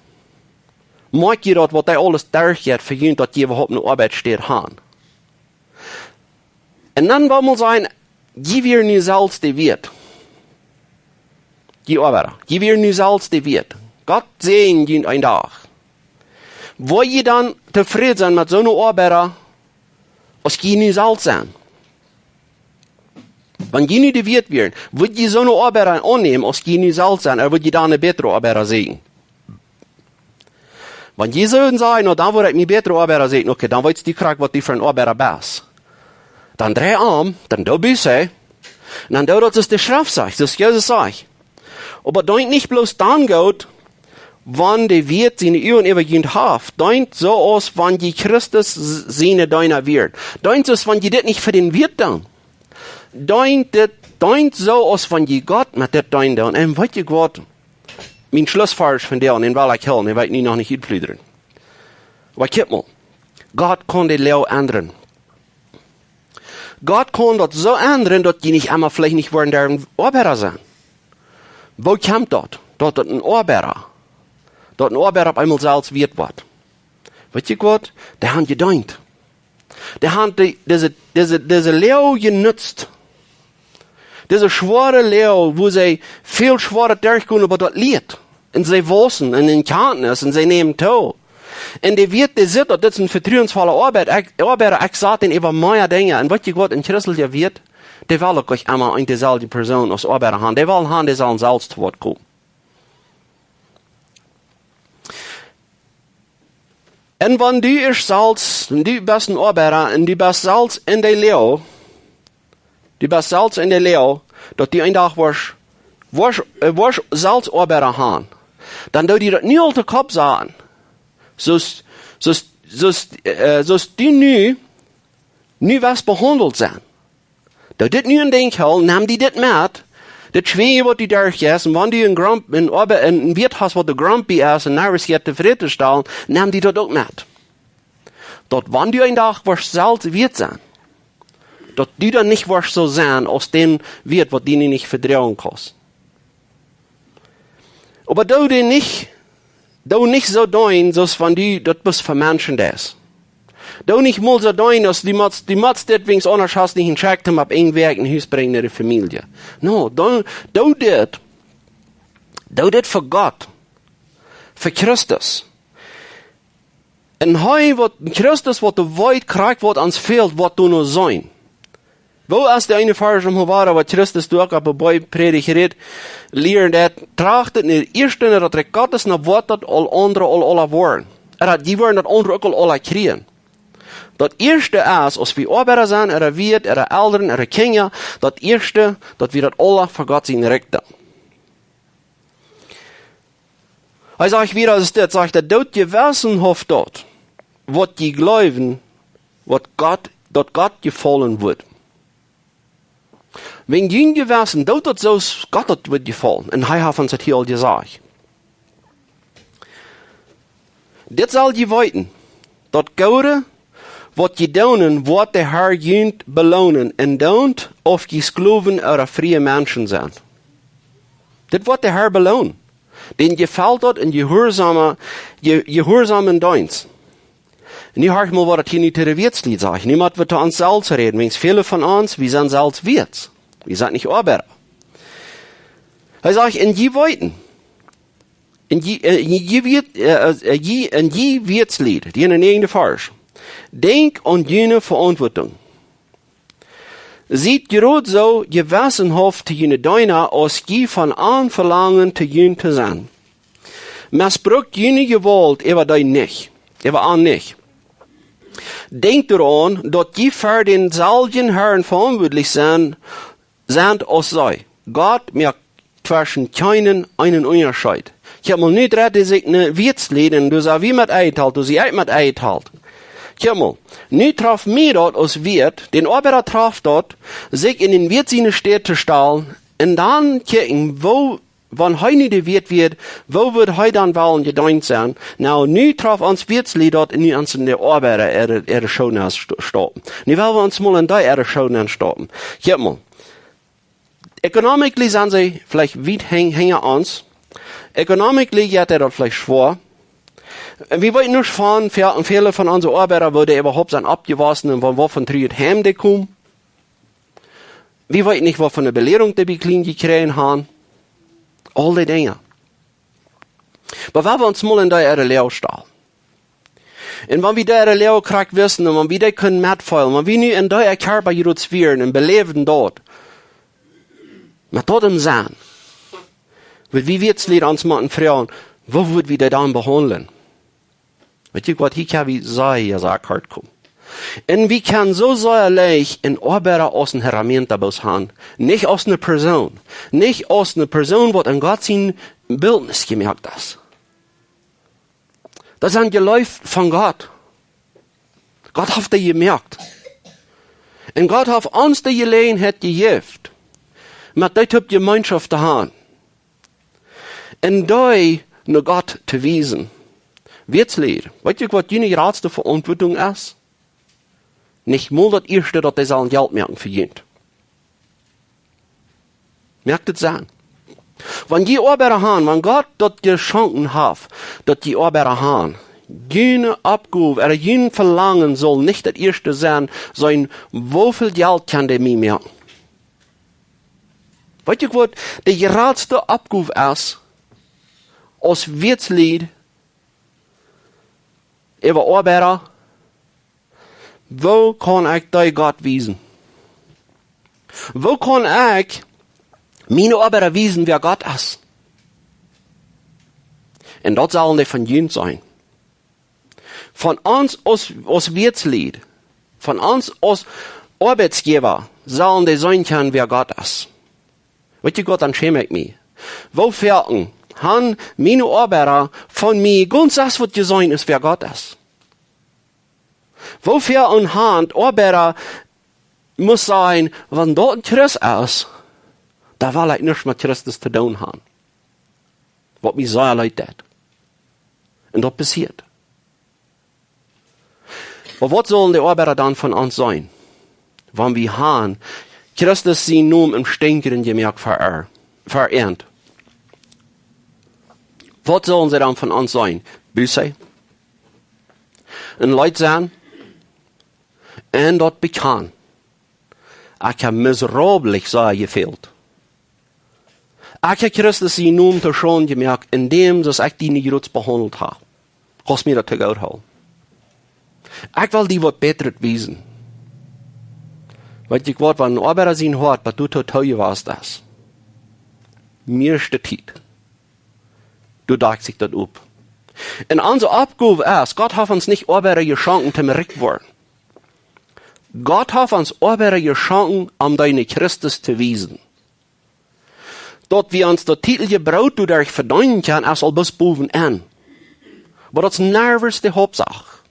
Moakj jie daut, waut hee aules derchjeit fa junt, daut jie äwahaupt ne Oabeitsstäd han? Un dan well wie sajen, jie wieren nu selfst de Wieet. Jie Oabeida, jie wieren nu selfst de Wieet. Gott säajent junt een Dach. Wudd jie dan tofräd sennen met soone Oabeida, aus jie nu selfst sent? Wan jie nu de Wieet wieren, wudd jie soone Oabeida aunnämen, aus jie nu selfst sent, ooda wudd jie dan ne bätre Oabeida sieekjen? Wan jie soo sajen, nu, dan wudd ekj mie bätre Oabeida sieekjen, okay, dan weetst du krakjt, waut du fa een Oabeida best. Dan drei om, dan doo Buße, un dan doo daut, soo aus de Schreft sajcht, soo aus Jesus sajcht. Oba deent nich bloos dan goot, wan de Wieet siene Uagen äwa junt haft, deent soo, aus wan jie Christus s-, siene Deena wieren. Deent soo, aus wan jie dit nich fa dän Wieet doonen. Deent dit, deent soo, aus wan jie Gott met dit deenen doonen. Un weet jie waut? Mien Schlussvers von dän, dän well ekj hoolen, dän well ekj nu noch nich utpludren. Oba kjikj mol, Gott kaun de Loag endren. Gott kaun daut soo endren, daut jie nich emol veleicht nich woaren derwen Oabeida sennen. Woo kjemt daut? Daut daut een Oabeida, daut een Oabeida opp eemol selfst wieet woat. Weet jie waut? Dee han jedeent. Dee han dee, dise, dise, dise Loag jenutzt. Dise schwoare Loag, wua see väl schwoaret derchgonen, oba daut lieet. Un see wausen en Erkjantnis un see nämen too. Un de Wieet, dee sitt, daut dit es een vetruensvolla Oabeit-, ekj, Oabeida, ekj saj dän äwa mea Dinja. Un weet jie waut, een christelja Wieet, dee well uk nich emol eene deeselwje Persoon aus Oabeida han. Dee well han, dee saul selfst to Wuat komen. Un wan du ieescht selfst, un du best een Oabeida, un du best selfst en de Loag, du best selfst en de Loag, daut du een Dach woascht, woascht, äh, woascht selfst Oabeida han, dan doo die daut nu aul to Kopp saten. Soo aus, soo aus, soo aus, äh, soo aus du nu, nu woascht behaundelt sennen. Doo dit nu en Denkj hoolen, nem die dit met. Dit schwoare, waut du derchjeist, un wan du een Grump-, een Oabe-, een, een Wieet hast, waut de grumpy es, un nervös jeit tofräd to stalen, nem die daut uk met. Daut wan du een Dach woascht selfst Wieet sennen, daut du dan nich woascht soo sennen aus dän Wieet, waut du nu nich vedroagen kaust. Oba doo die nich, doo nich soo doonen, soo aus wan du daut bloos fa Menschen deist. Doo nich mol soo doonen, aus du motst, du motst dit, wiels aundasch hast nich een Scheck, om opp eene Wäakj en Hus brinjen no de Famielje. No, doo, doo dit. Doo dit fa Gott. Fa Christus. Un hee, waut, Christus, waut de Welt krakjt, waut ons fält, waut doa no sennen. Woo aus de eene Varsch em Hoavada, waut Christus doa uk opp de Boajch prädicht, lieet, daut: Tracht no daut ieeschte, no daut Rikj Gottes, dan woat daut aul aundre aul aula woaren. Un daut, dee woaren daut aundre uk aul aula kjrieen. Daut ieeschte es, aus wie Oabeida sent, ooda Wieet, ooda Elren, ooda Kjinja, daut ieeschte, daut wie daut aula fa Gott sien Rikj doonen. Hee sajcht wieda aus dit, sajcht hee: Doot jewissenhauft daut, waut jie jleewen, waut Gott, daut Gott jefaulen woat. Wan jun Jewessen, doot daut soo aus Gott daut woat jefaulen. Un hee haft ons daut hia aul jesajcht. Dit sell jie weeten, daut Goode, waut jie doonen, woat de Herr junt beloonen, un daut, auf jie Sklowen ooda frie Menschen sent. Dit woat de Herr beloonen. Dän jefelt daut en jehuarsamen, je-, jehuarsamen Deenst. Nu horch mol, waut daut hia nu to de Wieetslied sajcht. Nu mott wie to ons selfst räden, wiels väle von ons, wie sent selfst Wieets. Wie sent nich Oabeida. Hee sajcht, un jie weeten, un jie, äh, jie, jie Wieet-, äh, äh, jie, un jie Wieetslied, dee en de näajende Varsch. Denkjt aun june Veauntwuatunk. Siet jrod soo jewessenhauft to june Deena, aus jie von an velangen to junt to sennen. Missbrukt june Jewault äwa dee nich, äwa an nich. Denkjt doaraun, daut jie ver dänselwjen Harn veauntwuatlich sent, sent aus see. Gott moakt tweschen kjeenen eenen Unjascheet. Kjikj mol, nu dreit sikj een Wieetslied, un doa sie wie met enjetalt, doa sie ekj met enjetalt. Kjikj mol, nu traft mie daut aus Wieet, dän Oabeida traft daut, sikj en dän Wieet siene Städ to stalen, un dan kjikjen, woo, wan hee nu de Wieet wia, woo wudd hee dan wellen jedeent sennen? Nu, nu traft ons Wieetslied daut, nu ons en de Oabeida äare, äare Schoo nenn sto-, stoppen. Nu well wie ons mol en dee äare Schoo nenn stoppen. Kjikj mol. Economically sent see veleicht wiet hen-, hinja ons. Economically jeit an daut veleicht schwoa. Un wie weeten nich von, väl, un väle von onse Oabeida, woo dee äwahaupt sent oppjewossen un von waut fa een trujet Heim dee komen. Wie weeten nich, waut fa eene Belierunk dee bie kjlien jekjräajen haben. Aul dee Dinja. Oba wan wie ons mol en dee äare Loag stalen. Un wan wie dee äare Loag krakjt wisten un wan wie dee kunnen metfeelen, wan wie nu en dee äa Kjarpa jrod wieren un beläwden daut, met daut em Senn, wudd wie Wieetslied ons motten froagen, woo wudd wie dee dan behaundlen? Weet jie waut, hia kjenn wie sea, sea kort komen. Un wie kjennen soo sea leicht en Oabeida aus een herramienta bloos haben. Nich aus eene Persoon. Nich aus eene Persoon, waut en Gott sien Bildnis jemoakt es. Daut sent jeleeft von Gott. Gott haft dee jemoakt. Un Gott haft ons de Jeläajenheit jejäft, met dee toop Jemeenschoft to haben. Un dee no Gott to wiesen. Wieetslied, weet jie waut june jratste Veauntwuatunk es? Nich mol daut ieeschte, daut dee sellen Jelt moaken fa junt. Moakt daut Senn? Wan jie Oabeida haben, wan Gott daut jeschonken haft, daut jie Oabeida haben, june Oppgow, ooda jun Velangen saul nich daut ieeschte sennen, sonda woo väl Jelt kjenn dee mie moaken? Weet jie waut de jratste Oppgow es, aus Wieetslied, äwa Oabeida? Woo kaun ekj dee Gott wiesen? Woo kaun ekj miene Oabeida wiesen, wäa Gott es? Un daut sellen dee von junt seenen. Von ons aus, aus Wieetslied, von ons aus Oabeitsjäwa sellen dee seenen kjennen, wäa Gott es. Weet jie waut, dan schäm ekj mie. Woo foaken haben miene Oabeida von mie gaunz sest waut jeseenen es, wäa Gott es? Woo foaken haben Oabeida must sajen, wan daut een Christ es, dan well ekj nuscht met Christus to doonen haben. Waut mie sea leet deit. Un daut passieet. Oba waut sellen de Oabeida dan von ons seenen, wan wie haben Christus sienen Nomen em Stinkjren jemoakt ver äa, ver äant? Waut sellen see dan von ons seenen? Buße? Een Leet sennen? Un daut bekjanen. Ekj hab miserabel sea jefält. Ekj hab Christus sienen Nomen to Schaund jemoakt, endäm daut ekj die nich rajcht behaundelt hab. Kaust mie daut to goot hoolen. Ekj well die waut Bätret wiesen. Weet jie waut, wan een Oabeida sien Hoat bat doatoo too jewast es, mieeschte Tiet, doa dakt sikj daut opp. Un onse Oppgow es, Gott haft ons nich Oabeida jeschonken toom rikj woaren. Gott haft ons Oabeida jeschonken, om dee no Christus to wiesen. Daut wie ons daut däajlichje Broot doaderch vedeenen kjennen, es aul bloos bowen aun. Oba daut es nich de Hauptsach.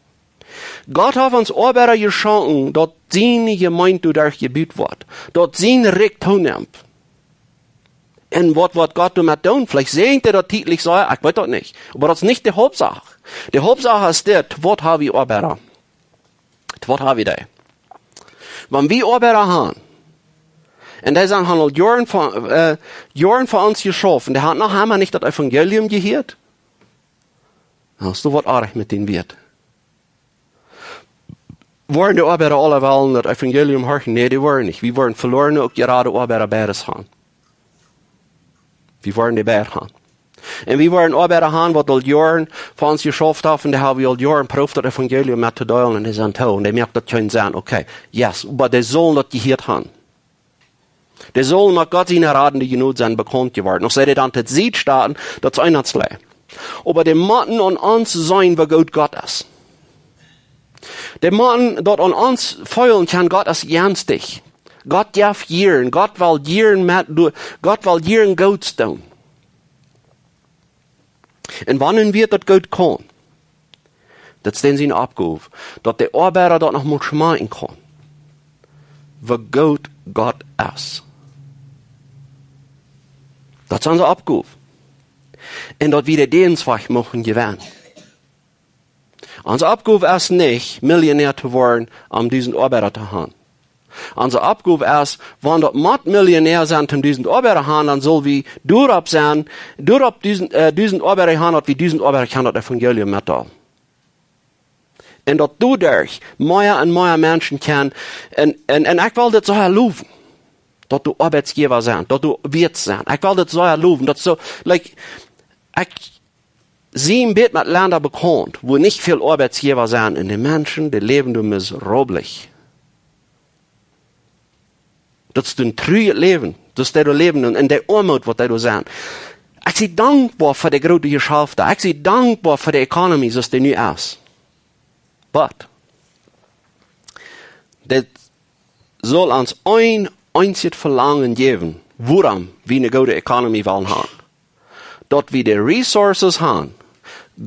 Gott haft ons Oabeida jeschonken, daut siene Jemeent doaderch jebut woat, daut sien Rikj toonemt. Un waut, waut Gott doamet deit, veleicht säajent hee daut däajlich soo, ekj weet daut nich. Oba daut es nich de Hauptsach. De Hauptsach es dit, waut hab wie Oabeida? Waut hab wie doa? Wan wie Oabeida haben, un dee sent, haben aul Joaren fa, äh, Joaren fa ons jeschauft, un dee haben noch emma nich daut Evangelium jehieet, dan es doa waut oajch met dän Wieet. Woaren de Oabeida aulawäajen daut Evangelium horchen? Nä, dee woaren nich. Wie woaren veloarne, uk jerade Oabeida beides han. Wie woaren dee beid han. Un wie woaren Oabeida han, waut aul Joaren fa ons jeschauft haft, un dee haben wie aul Joaren proowt daut Evangelium met to deelen, un dee sent too, un dee moakt daut kjeen Senn. Okay, yes, oba dee sullen daut jehieet han. Dee sullen no Gott siene radende Jnod sennen bekaunt jeworden. Noch see dee dan to Sied stoten, daut es eent aunslei. Oba dee motten aun ons seenen, woo goot Gott es. Dee motten daut aun ons feelen kjennen, Gott es jernstich. Gott jeft jieren, Gott well jieren met, Gott well jieren Goots doonen. Un wan wie daut goot kjennen, daut es dan siene Oppgow, daut de Oabeida daut noch mol schmakjen kaun, woo goot Gott es. Daut es onse Oppgow. Un daut wie de Deenst moaken jewennen. Onse Oppgow es nich, Millionär to woaren, om dusent Oabeida to han. Onse Oppgow es, wan daut mott Millionär sennen, om dusent Oabeida han, dan sell wie doaropp sennen, doaropp dusent, äh, dusent Oabeida han, daut wie dusent Oabeida kjennen daut Evangelium metdeelen. Un daut doaderch mea un mea Menschen kjennen, un, un, un ekj well daut soo lowen, daut du Oabeitjäwa sent, daut du Wieet sent. Ekj well daut soo lowen, daut soo, like, ekj sie een bät met Lenda bekaunt, wua nich väl Oabeitjäwa sent, un de Menschen, dee läwen doa miserabel. Daut es een truajet Läwen, daut dee doa läwen un, un de Oamoot, waut dee doa sent. Ekj sie dankboa fa de groote Jeschafta. Ekj sie dankboa fa de economy, soo aus dee nu es. But, dit saul ons een eensjet Velangen jäwen, wuarom wie eene goode economy wellen han. Daut wie de resources han,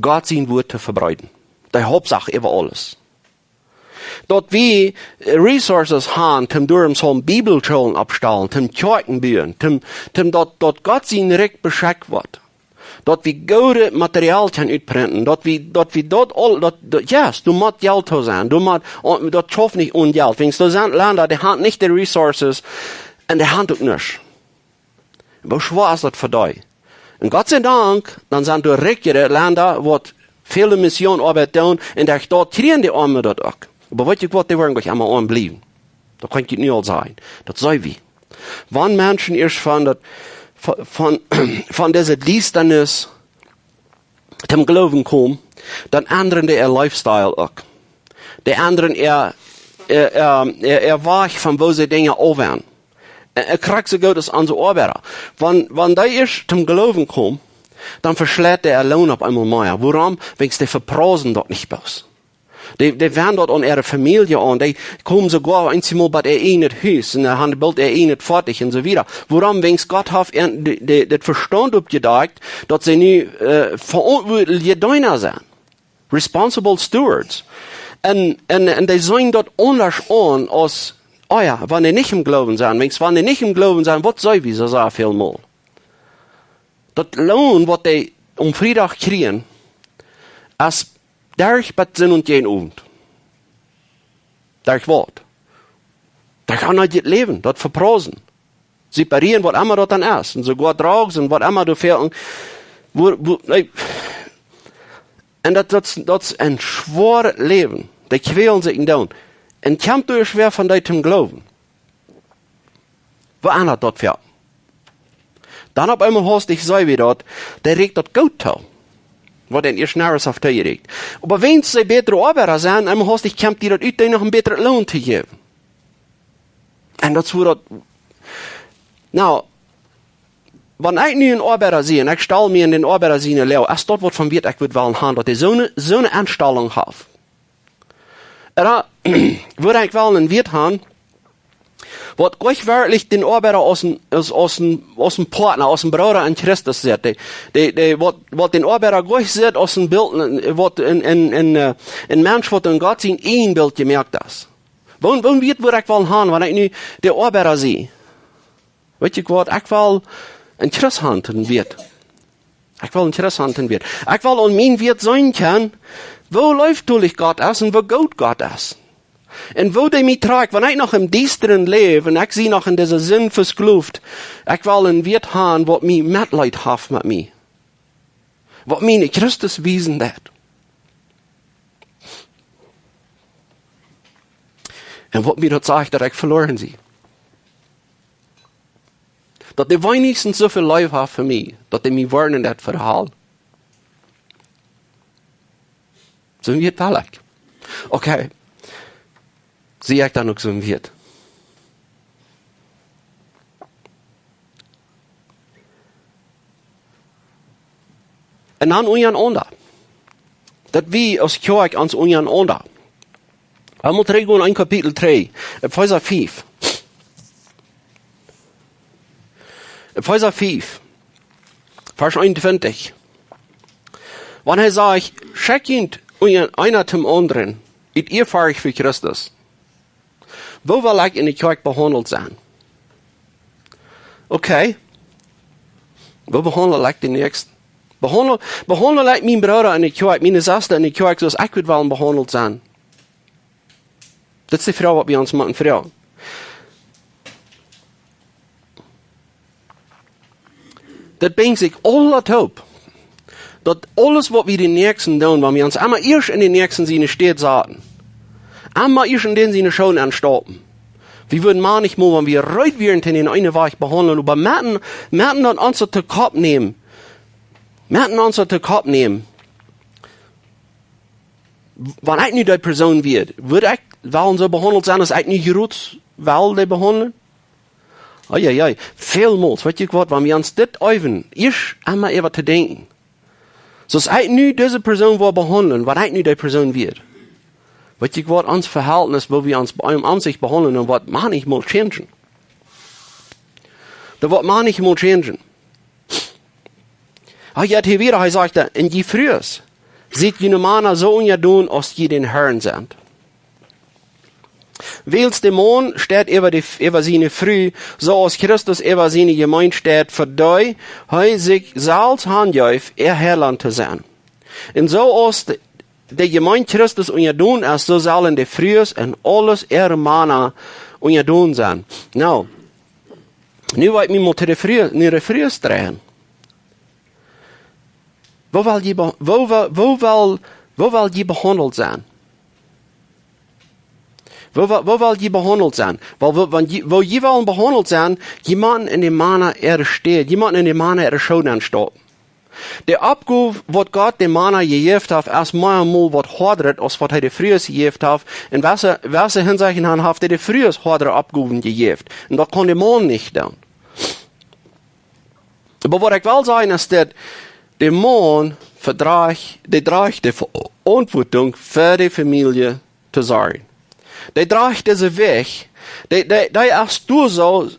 Gott sien Wuat to vebreeden. De Hauptsach äwa aules. Daut wie resources han, toom doaromm soo Bibelschoolen oppstalen, toom Kjoakjen buen, toom, toom daut, daut Gott sien Rikj beschekjt woat. Daut wie goodet Material kjennen utprinten, daut wie, daut wie daut aul, daut, daut, yes, du motst Jelt to sennen, du motst, daut schauft nich onen Jelt. Wiels doa sent Lenda, dee han nich de resources un dee han uk nuscht. Woo schwoa es daut fa dee? Un Gott sei Dank, dan sent doa rikjere Lenda, waut väle Missionsoabeit doonen, un doa, doa kjrieen de Oame daut uk. Oba weet jie waut, dee woaren nich emma oam bliewen. Daut kaun ekj nu aul sajen. Daut sent wie. Wan Menschen ieescht von daut, von, von, von dise Diestanis toom Gloowen komen, dan endren dee äa Lifestyle uk. Dee endren äa, äa, äa, äa, äa Wajch von woo see Dinja aufwenjen. Un, un krakjt soo goot aus onse Oabeida. Wan, wan dee ieescht toom Gloowen komen, dan veschleit dee äa Loon opp eemol mea. Wuarom? Wiels dee veprausen daut nich bloos. Dee, dee wenjen daut aun äare Famielje aun. Dee komen soogoa eensjemol bie äa eejnet Hus un, äh, han boolt äa eejnet Foatich un soo wieda. Wuarom? Wiels Gott haft an de, de, daut Vestaunt oppjedakjt, daut see nu, äh, veauntwuatliche Deena sent. Responsible stewards. Un, un, un dee seenen daut aundasch aun aus, oh jo, wan dee nich em Gloowen sent. Wiels wan dee nich em Gloowen sent, waut sent wie soo sea väl mol? Daut Loon, waut dee aum Friedach kjrieen, es derch bat Senn un jäajen Owent. Derch waut? Derch aun daut Läwen, daut Veprausen. Siparieren, waut emma daut dan es. Un soogoa Drogs un waut emma doa fält. Woo, woo, nä. Un daut, daut, daut es een schwoaret Läwen. Dee kjwälen sikj en doon. Un kjemt doa schwoa von dee toom Gloowen. Woo endret daut fa? Dan opp eemol haustich see wie daut, dee rieekjt daut goot too. Waut an ieescht nuscht haft toorieekjt. Oba wan see bätre Oabeida sent, eemol haustich kjemt dee daut ut, dee noch een bätret Loon to jäwen. Un daut es woo daut, nu, wan ekj nu een Oabeida sie, un ekj stal mie en dän Oabeida siene Loag, es daut waut von Wieet ekj wudd wellen han, daut dee soone, soone Enstalunk haft. Ooda, wudd ekj wellen een Wieet han, waut ekj werkjlich dän Oabeida aus een, aus, aus een, aus een Partner, aus een Brooda en Christus sitt. Dee, dee, dee, waut, waut dän Oabeida nich sitt aus een Bilt, waut een, een, een, äh, een Mensch, waut en Gott sien Eejenbilt jemoakt es. Woo, woo een Wieet wudd ekj wellen han, wan ekj nu de Oabeida sie? Weet jie waut, ekj well een Christ han, een Wieet. Ekj well een Christ han, een Wieet. Ekj well aun mien Wieet seenen kjennen, woo leeftolich Gott es un woo goot Gott es. Un woo dee mie trakjt, wan ekj noch em Diestren läw un ekj sie noch en dise Sind vesklowt, ekj well een Wieet han, waut mie Metleet haft met mie. Waut mie no Christus wiesen deit. Un waut mie daut sajcht, daut ekj veloaren sie. Daut dee weenichstens soo väl Leew haft fa mie, daut dee mie woaren en daut Verhaul. Soo wia et werkjlich. Okay. Sie ekj dan uk soo wia et. Un dan unjarenaunda. Daut wie aus Kjoakj ons unjarenaunda. Wie motten trigj gonen en Kapitel dree, Efeesa fief. Efeesa fief, Varsch eenuntwintich. Wan hee sajcht, schekjt junt unja eena dän aundren, ut Ieafurcht fa Christus. Woo well ekj en de Kjoakj behaundelt sennen? Okay. Woo behaundel ekj dän Näakjsten? Behaundel, behaundel ekj mienen Brooda en de Kjoakj, miene Sesta en de Kjoakj, soo aus ekj wudd wellen behaundelt sennen? Daut es de Froag, waut wie ons motten froagen. Daut brinjt sikj aula toop. Daut aules, waut wie dän Näakjsten doonen, wan wie ons emma ieescht en dän Näakjsten siene Städ saten, emma ieescht en dän siene Schoon aunstaupen. Wie wudden mau nich mol, wan wie reed wieren, dän eenen Wajch behaundlen, oba motten, motten daut ons to Kopp nämen. Motten ons to Kopp nämen. Wan ekj nu dee Persoon wia, wudd ekj wellen soo behaundelt sennen, aus ekj nu Jeroen well dee behaundlen? Oi, oi, oi. Välmols, weet jie waut, wan wie ons dit äwen, ieescht emma äwa to denkjen. Soo aus ekj nu dise Persoon wull behaundlen, wan ekj nu dee Persoon wia. Weet jie waut, ons Vehältnis, woo wie ons bie eenem aun sikj behaundlen, un waut mau nich mol changen. Daut waut mau nich mol changen. Hee jeit hia wieda, hee sajcht, un jie Frues, siet june Mana soo unjadon, aus jie dän Herrn sent. Wiels de Maun steit äwa de, äwa siene Fru, soo aus Christus äwa siene Jemeent steit, fa dee hee sikj selfst hanjeef, äa Heilaunt to sennen. Un soo aus de, de Jemeent Christus unjadon es, soo sellen de Frues en aules äare Mana unjadon sennen. Nu, nu well ekj mie mol to de Fru, no de Frues dreien. Woo well jie be-, woo well, woo well, woo well jie behaundelt sennen? Woo well, woo well jie behaundelt sennen? Well, woo, wan jie, woo jie wellen behaundelt sennen, jie motten en de Mana äare Städ, jie motten en de Mana äare Schoon aunstaupen. De Oppgow, waut Gott de Mana jejäft haft, es mau mol waut hoadret, aus waut hee de Frues jejäft haft. Un wese, wese Hinsechten haft hee de Frues hoadre Oppgowen jejäft. Un daut kaun de Maun nich doonen. Oba waut ekj well sajen es daut, de Maun vedrajcht, dee drajcht de Veauntwuatunk fa de Famielje to sorjen. Dee drajcht dise Wajch, dee, dee, dee es doa soo,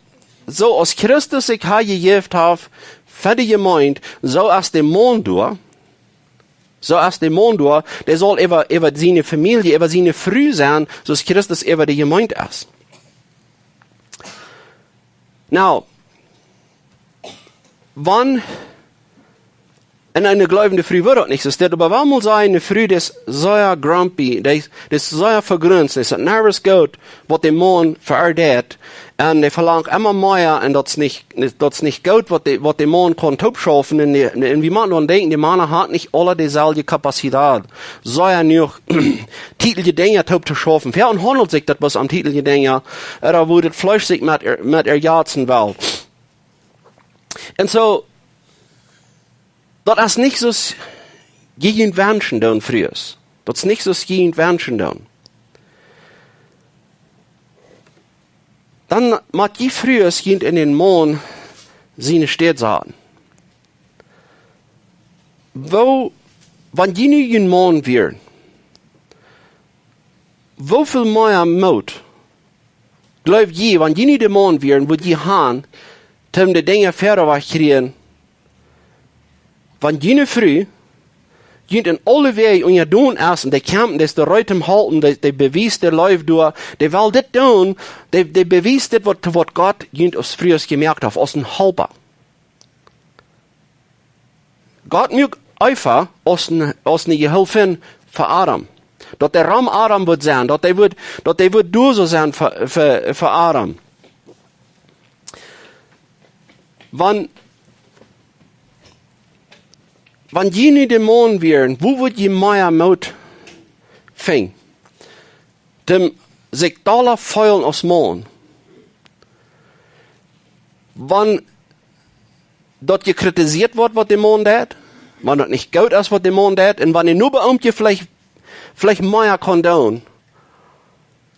soo aus Christus sikj hanjejäft haft fa de Jemeent, soo es de Maun doa, soo es de Maun doa, dee saul äwa, äwa siene Famielje, äwa siene Fru sennen, soo aus Christus äwa de Jemeent es. Nu, wan, un eene gleubende Fru woat daut nich soo, oba wan mol soo eene Fru, dee es sea grumpy, dee, dee es sea vegruntst, dee es nich goot, waut de Maun fa äa deit, un dee velangt emma mea, un daut es nich, daut es nich goot, waut de, waut de Maun kaun toopschaufen, un dee, un wie motten dan denkjen, de Mana haben nich aule deeselwje Kapazität. Sea jenuach, tietelje Dinja toop to schaufen. Woo haundelt sikj daut, waut aun tietelje Dinja, ooda woo daut Fleesch sikj met äa, met äa jatzen well. Un soo, daut es nich soo aus jie junt wenschen doonen, Frues. Daut es nich soo aus jie junt wenschen doonen. Dan mott jie Frues junt en dän Maun siene Städ saten. Woo, wan jie nu jun Maun wieren, woo väl mea Moot, jleew jie, wan jie nu de Maun wieren, wudd jie han, toom de Dinja wieda wajch kjrieen, wan june Fru junt en aule Wäaj unjadon es, un dee kjemt, dee es doa reed toom halpen, dee, dee bewiest de Leew doa, dee well dit doonen, dee, dee bewiest dit, waut, waut Gott junt aus Frues jemoakt haft, aus een Halpa. Gott muak Eva aus een, aus eene Jehilfin fa Adam. Daut dee rom Adam wudd sennen, daut dee wudd, daut dee wudd doa soo sennen fa, fa, fa Adam. Wan, wan jie nu de Maun wieren, woo wudd jie mea Moot finjen? Toom, sikj dolla feelen aus Maun, wan daut jekritisiet woat, waut de Maun deit, wan daut nich goot es, waut de Maun deit, un wan de Nobaoomkje veleicht, veleicht mea kaun doonen,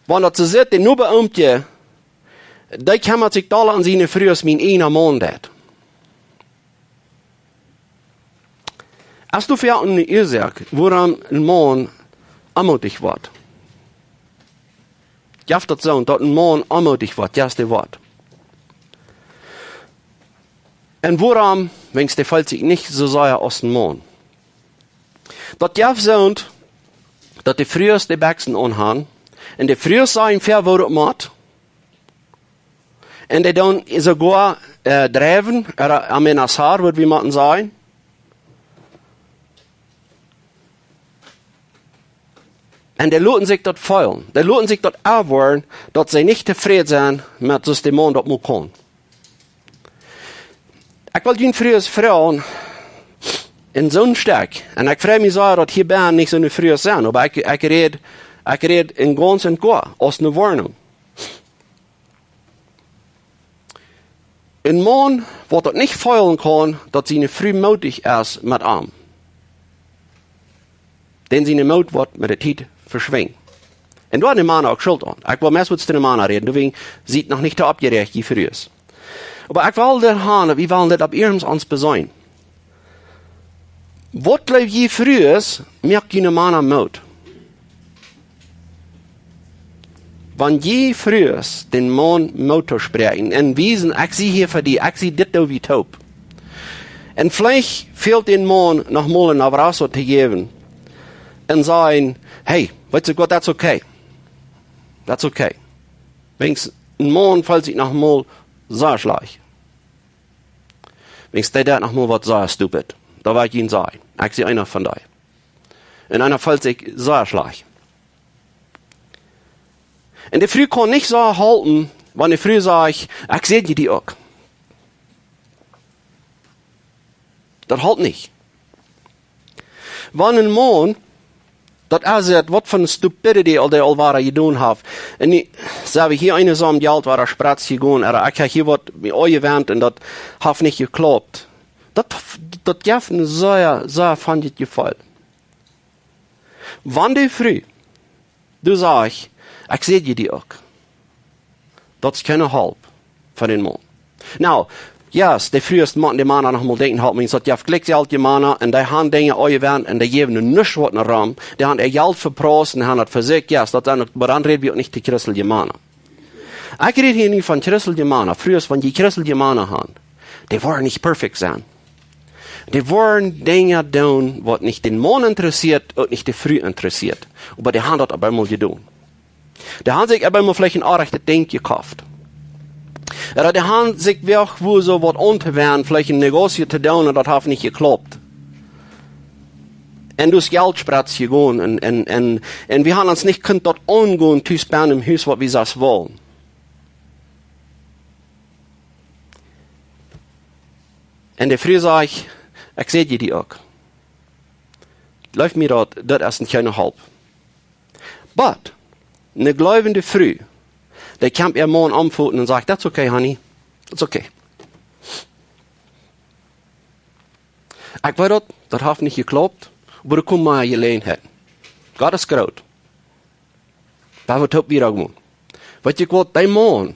wan daut soo sitt, de Nobaoomkje, dee kjemmat sikj dolla om siene Fru aus mien eejna Maun deit. Es doa veleicht eene Uasoak, wuarom een Maun onmootich woat? Jeft daut soo, daut een Maun onmootich woat? Jo, daut woat. Un wuarom? Wiels dee feelt sikj nich soo sea aus een Maun. Daut jeft soo, daut de Frues de Bekjsen aunhaben, un de Frues sajen, woo daut mott, un dee doonen soogoa, äh, drieen, ooda amenazar, waut wie motten sajen. Un dee loten sikj daut feelen. Dee loten sikj daut enwoaren, daut see nich tofräd sent met soo aus de Maun daut mott kaun. Ekj well junt Frues froagen, en soon Stekj, un ekj frei mie sea, daut hia bennen nich soone Frues sent, oba ekj, ekj räd, ekj räd en gaunz un goa aus eene Woarnunk. Een Maun, waut daut nich feelen kaun, daut siene Fru mootich es met am, dän siene Moot woat met de Tiet veschwinjen. Un doa haben de Mana uk Schult aun. Ekj well meist waut to de Mana räden, doawäajen sie noch nich too oppjeräacht, jie Frues. Oba ekj well daut haben, wie wellen daut opp iernst ons beseenen. Waut jleew jie Frues, moakt june Mana Moot? Wan jie Frues dän Maun Moot toospräakjen un wiesen, ekj sie hia fa die, ekj sie dit, doo wie toop. Un veleicht fält dän Maun noch mol een abrazo to jäwen un sajen, hey, weetst du waut, that's okay. That's okay. Wiels een Maun feelt sikj noch mol sea schlajcht. Wiels dee deit noch mol waut sea stupid. Daut well ekj junt sajen. Ekj sie eena von dee. Un eena feelt sikj sea schlajcht. Un de Fru kaun nich soo halpen, wan de Fru sajcht, ekj säajen die uk. Daut halpt nich. Wan een Maun, daut es et, waut fa stupidity aul dee aul wada jedonen haft. Un nu, see wie hia eene Som Jelt wada spretz jegonen, ooda ekj hab hia waut mie aunjewant un daut haft nich jeklaupt. Daut, daut jeft een sea, sea funny Jefeel. Wan de Fru, du sajchst, ekj säajen die uk. Daut es kjeene Help fa dän Maun. Nu, yes, de Frues motten de Mana noch mol denkjen, halpen, wiels daut jeft jlikj aul de Mana, un dee haben Dinja aunjewant, un dee jäwen nu nuscht waut no rom, dee haben äa Jelt vepraust, un haben daut fa sikj, yes, daut sent uk, oba dan räd wie uk nich de christelje Mana. Ekj räd hia nu von christelje Mana, Frues, wan jie christelje Mana haben, dee woaren nich perfekt sennen. Dee woaren Dinja doonen, waut nich dän Maun interessieet, uk nich de Fru interessieet. Oba dee haben daut opp eemol jedonen. Dee haben sikj opp eemol veleicht een oajret Dinkj jekoft. Ooda dee haben sikj wajchjewoat, waut auntowennen, veleicht een Negocio to doonen, un daut haft nich jeklaupt. Un daut Jelt spretz jegonen, un, un, un, un wie haben ons nich kunt daut aungonen, tus bennen em Hus, waut wie sest wullen. Un de Fru sajcht, ekj säajen die uk. Jleew mie daut, daut es kjeene Help. But, eene jleewende Fru, dee kjemt äa Maun aunfoten un sajcht, that's okay, honey. That's okay. Ekj weet daut, daut haft nich jeklaupt, oba doa kjemt mea Jeläajenheit. Gott es groot. Daut woat uk wada goot. Weetst du waut, dee Maun,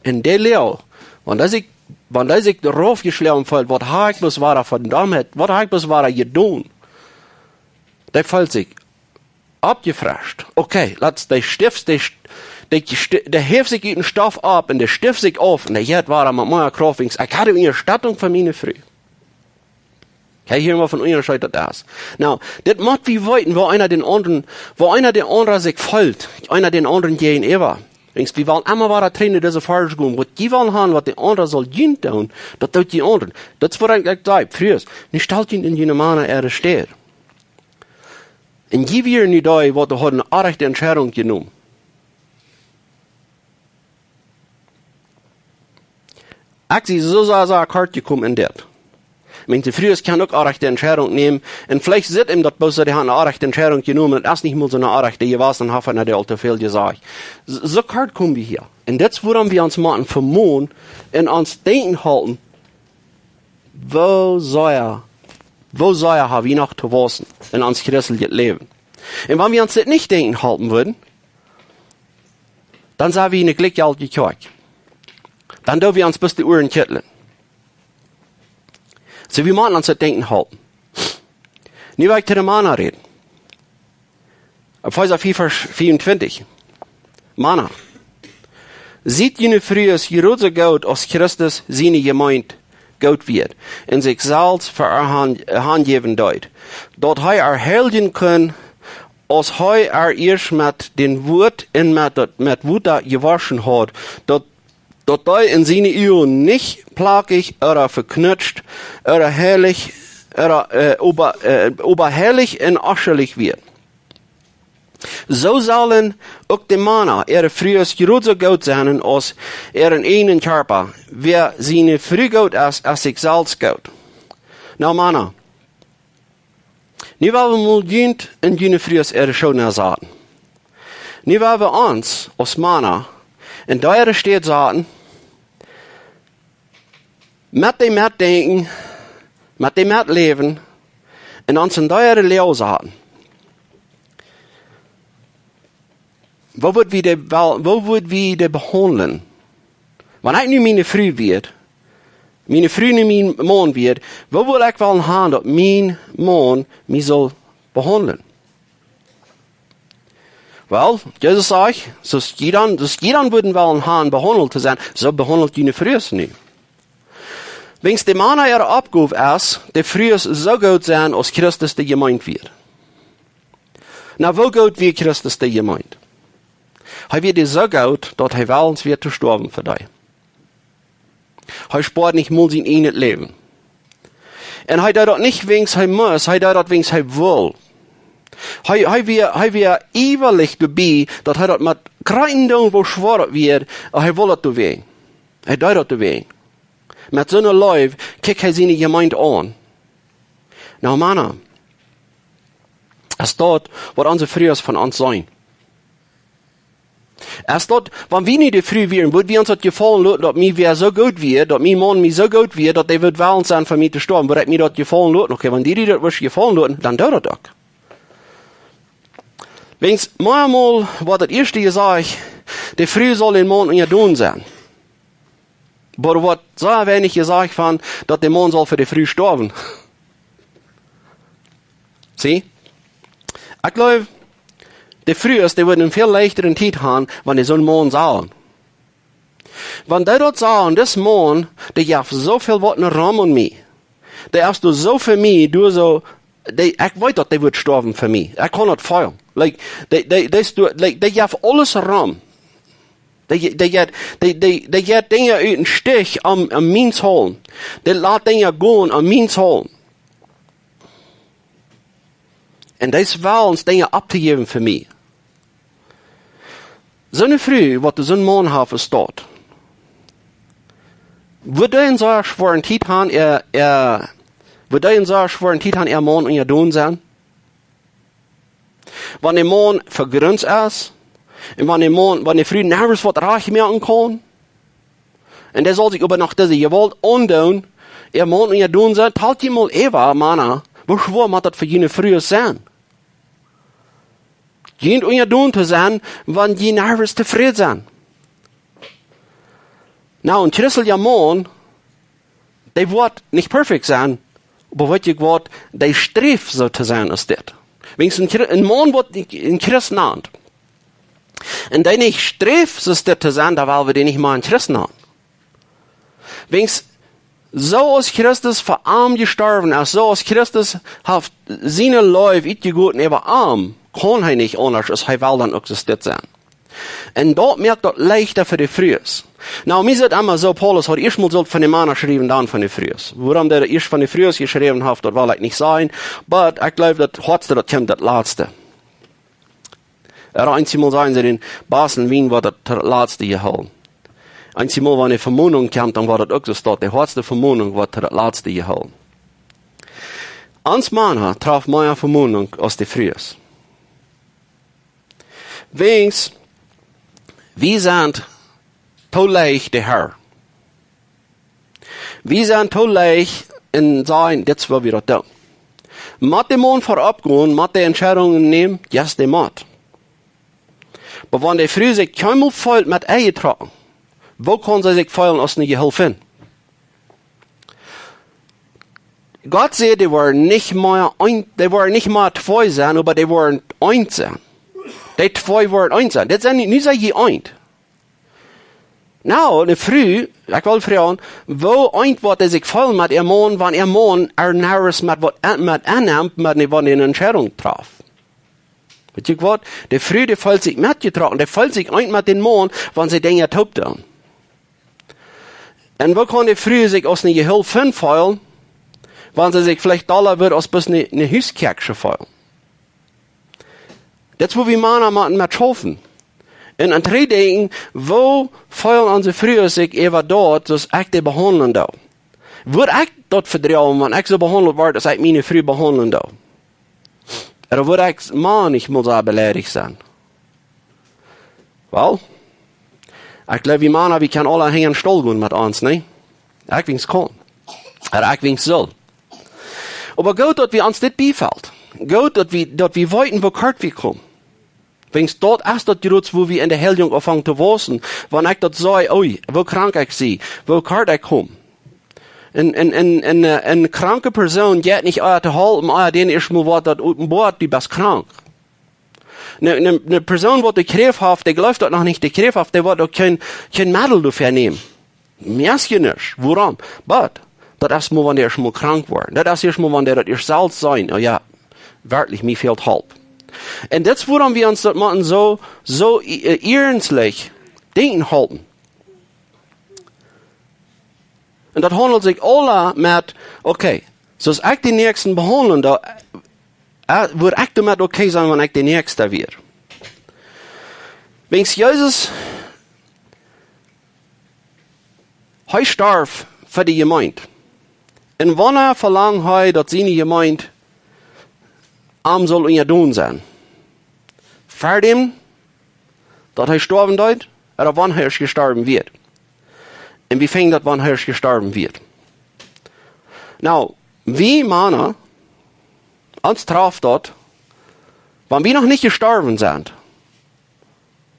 un dee Fru, wan dee sikj, wan dee sikj doaropp jeschlonen feelt, waut hab ekj bloos wada von doa, waut hab ekj bloos wada jedonen? Dee feelt sikj oppjefrescht. Okay, lot dee Stift, dee St-, dee Sti-, dee heft sikj ut dän Stoff opp un dee Stift sikj auf un dee jeit wada met mea Krauft, wiels ekj haud eene Unjastettunk von miene Fru. Okay, hia mol von Unjascheet daut es. Nu, dit mott wie weeten, woo eena dän aundren, woo eena dän aundren sikj feelt, eena dän aundren jäajenäwa. Wiels wie wellen emma wada trigj no dise Varsch gonen, waut jie wellen haben, waut de aundra saul junt doonen, daut deit de aundra. Daut es waut ekj saj, Frues, nu stalt junt en june Mana äare Städ. Un jie wieren nu dee, waut hauden eene rajchte Entscheidunk jenomen. Ekj sie soo sea, sea kort jekomen en dit. Ekj meen, de Frues kjennen uk orrajchte Entscheidungen nämen. Un veleicht sitt am daut bloos, dee haben eene orrajchte Entscheidunk jenomen. Daut es nich mol soone orrajchte jewast, dan haft eena dee aul too väl jesajcht. S-, soo kort komen wie hia. Un dit es wuarom wie ons motten vemonen un ons denkjen hoolen, woo sea, woo sea ha wie noch to wausen en ons christeljet Läwen. Un wan wie ons dit nich denkjen hoolen wudden, dan sent wie eene glikjjeltje Kjoakj. Dan doo wie ons bloos de Uaren kjitlen. Soo, wie motten ons daut denkjen hoolen. Nu well ekj to de Mana räden. Efeesa vea, Varsch veeauntwintich. Mana, siet june Frues jrod soo goot aus Christus siene Jemeent goot wia un sikj selfst fa äa han-, hanjäwen deed, daut hee äa heiljen kunn, aus hee äa ieescht met daut Wuat un met daut, met Wota jewoschen haud, daut, daut dee en siene Uagen nich plakjich ooda veknutscht ooda heilich, ooda, äh, oba, äh, oba heilich un onschuldich wia. Soo sellen uk de Mana äare Frues jrod soo goot sennen aus äaren eenen Kjarpa. Wäa siene Fru goot es, es sikj selfst goot. Nu, Mana, nu well wie mol junt un june Frues äare Schoo nensaten. Nu well wie ons aus Mana en dee äare Städ saten, met dee metdenkjen, met dee metläwen un ons en dee äare Loag saten. Woo wudd wie dee wel, woo wudd wie dee behaundlen? Wan ekj nu miene Fru wia, miene Fru nu mien Maun wia, woo wudd ekj wellen han daut mien Maun mie sull behaundlen? Well, Jesus sajcht, soo aus jie dan, soo aus jie dan wudden wellen han behaundelt to sennen, soo behaundelt june Frues nu. Wiels de Mana äare Oppgow es, de Frues soo goot sennen aus Christus de Jemeent wia. Nu, woo goot wia Christus de Jemeent? Hee wia dee soo goot, daut hee wellens wia to stoawen fa dee. Hee spoad nich mol sien ieejnet Läwen. Un hee deed daut nich wiels hee must, hee deed daut wiels hee wull. Hee, hee wia, hee wia ieewalich doabie, daut hee daut mott kjrieen doonen, woo schwoa daut wia, un hee wull daut doonen. Hee deed daut doonen. Met soone Leew kjikjt hee siene Jemeent aun. Nu, Mana, es daut waut onse Frues von ons sent? Es daut, wan wie nu de Fru wieren, wudd wie ons daut jefaulen loten, daut mie wäa soo goot wia, daut mien Maun mie soo goot wia, daut dee wudd wellens sennen fa mie to stoawen, wudd ekj mie daut jefaulen loten? Okay, wan die daut wudd jefaulen loten, dan doo daut uk. Wiels, mau mol woat daut ieeschte jesajcht, de Fru saul dän Maun unjadon sennen. Oba woat soo weinich jesajcht von, daut de Maun saul fa de Fru stoawen. See? Ekj jleew, de Frues, dee wudden väl leichta eene Tiet han, wan dee soon Maun sajen. Wan dee daut sajen, dis Maun, dee jeft soo väl waut ne Rom aun mie. Dee es doa soo fa mie, doa soo, dee, ekj weet daut dee wudd stoawen fa mie. Ekj kaun daut feelen. Like, dee, dee, dee es doa, like, dee jeft aules rom. Dee, dee jeit, dee, dee, dee jeit Dinja ut dän Stich aun, aun miens hoolen. Dee lat Dinja gonen aun miens hoolen. Un dee es wellens Dinja auftojäwen fa mie. Soone Fru, waut soon Maun haft, es daut. Wudd dee eene soo schwoare Tiet han, äa, äa, wudd dee eene soo schwoare Tiet han, äa Maun unjadon sennen? Wan de Maun vegrinst es, un wan de Maun, wan de Fru nervös woat rajcht moaken kaun, un dee saul sikj oba noch dise Jewault aundoonen, äa Maun unjadon sennen, talt jie mol äwa, Mana, woo schwoa mott daut fa june Frues sennen? Junt unjadon to sennen, wan jie nervös tofräd sent. Nu, een christelja Maun, dee woat nich perfekt sennen, oba weet jie waut, dee sträft soo to sennen aus dit. Wiels een Chri-, een Maun woat een Christ jenant. Un dee nich sträft soo aus dit to sennen, dan well wie dän nich mea een Christ nanen. Wiels soo aus Christus fa am jestorwen es, soo aus Christus haft siene Leew utjegoten äwa am, kaun hee nich aundasch, aus hee well dan uk soo aus dit sennen. Un daut moakt daut leichta fa de Frues. Nu, mie es daut emma soo, Paulus haud ieescht mol sult von de Mana schriewen, dan von de Frues. Wuarom hee ieescht von de Frues jeschräwen haft, daut well ekj nich sajen, but ekj jleew, daut Hoatste, daut kjemt daut Latste. Ooda eenjemol sajen see, dän basten Wien woat daut to daut Latste jehoolen. Eenjemol, wan eene Vemonunk kjemt, dan woat daut uk soo stonen. De hoatste Vemonunk woat to daut Latste jehoolen. Ons Mana traft mea Vemoonunk aus de Frues. Wäajens, wie sent too leicht de Har. Wie sent too leicht un sajen: "Dit es woo wie daut doonen." Mott de Maun verop gonen, mott de Entscheidungen nämen? Yes, dee mott. Oba wan de Fru sikj kjeenmol feelt met enjetrocken, woo kaun see sikj feelen aus ne Jehilfin? Gott säd, dee woaren nich mea eent, dee woaren nich mea twee sennen, oba dee woaren eent sennen. Dee twee woaren eent sennen. Dit sent nich, nu sent jie eent. Nu, ne Fru, ekj well froagen, woo eent woat see sikj feelen met äa Maun, wan äa Maun äa nuscht met waut en-, met ennemt, met ne, wan dee ne Entscheidunk traft? Weet jie waut? De Fru, dee feelt sikj metjetrocken, dee feelt sikj eent met dän Maun, wan see Dinja toop doonen. Un woo kaun de Fru sikj aus ne Jehilfin feelen, wan see sikj veleicht dolla woat aus bloos ne, ne Huskjäakjsche feelen? Daut es, woo wie Mana motten met schaufen. Un aun trigj denkjen, woo feelen onse Frues sikj äwa daut, soo aus ekj dee behaundlen doo? Wudd ekj daut vedroagen, wan ekj soo behaundelt wort, aus ekj miene Fru behaundlen doo? Ooda wudd ekj mau nich mol soo beleidicht sennen? Well, ekj jleew, wie Mana, wie kjennen aule hinjen Stool gonen met ons, nä? Ekj weens kaun. Ooda ekj weens sull. Oba goot, daut wie ons dit biefelt. Goot, daut wie, daut wie weeten, woo kort wie komen. Weens daut es daut jrod, woo wie en de Heilunk aunfangen to wausen. Wan ekj daut see, ui, woo krank ekj sie, woo kort ekj kom. Een, een, een, een, eh, eene kranke Persoon jeit nich ea to halpen, ea dän ieescht mol woat daut openboat, du best krank. Eene, eene, eene Persoon, waut de Kjräft haft, dee jleeft daut noch nich, de Kjräft haft, dee woat uk kjeen, kjeen Meddel doafäa nämen. Meist nich. Wuarom? Oba daut es mau, wan dee ieescht mol krank woat. Daut es ieescht mol, wan dee daut ieescht selfst seenen: "Oh jo, werkjlich, mie fält Help." Un dit es, wuarom wie ons daut motten soo, soo, eh, iernstlich denkjen halpen. Un daut haundelt sikj aula met, okay, soo aus ekj dän Näakjsten behaundlen doo, eh, wudd ekj doamet okay sennen, wan ekj de Näakjste wia? Weens Jesus, hee storf fa de Jemeent. Un wanea velangt hee, daut siene Jemeent am saul unjadon sennen? Ver däm, daut hee stoawen deed, ooda wan hee ieescht jestorwen wia? Un wie finjen daut, wan hee ieescht jestorwen wia? Nu, wie Mana, ons traft daut, wan wie noch nich jestorwen sent,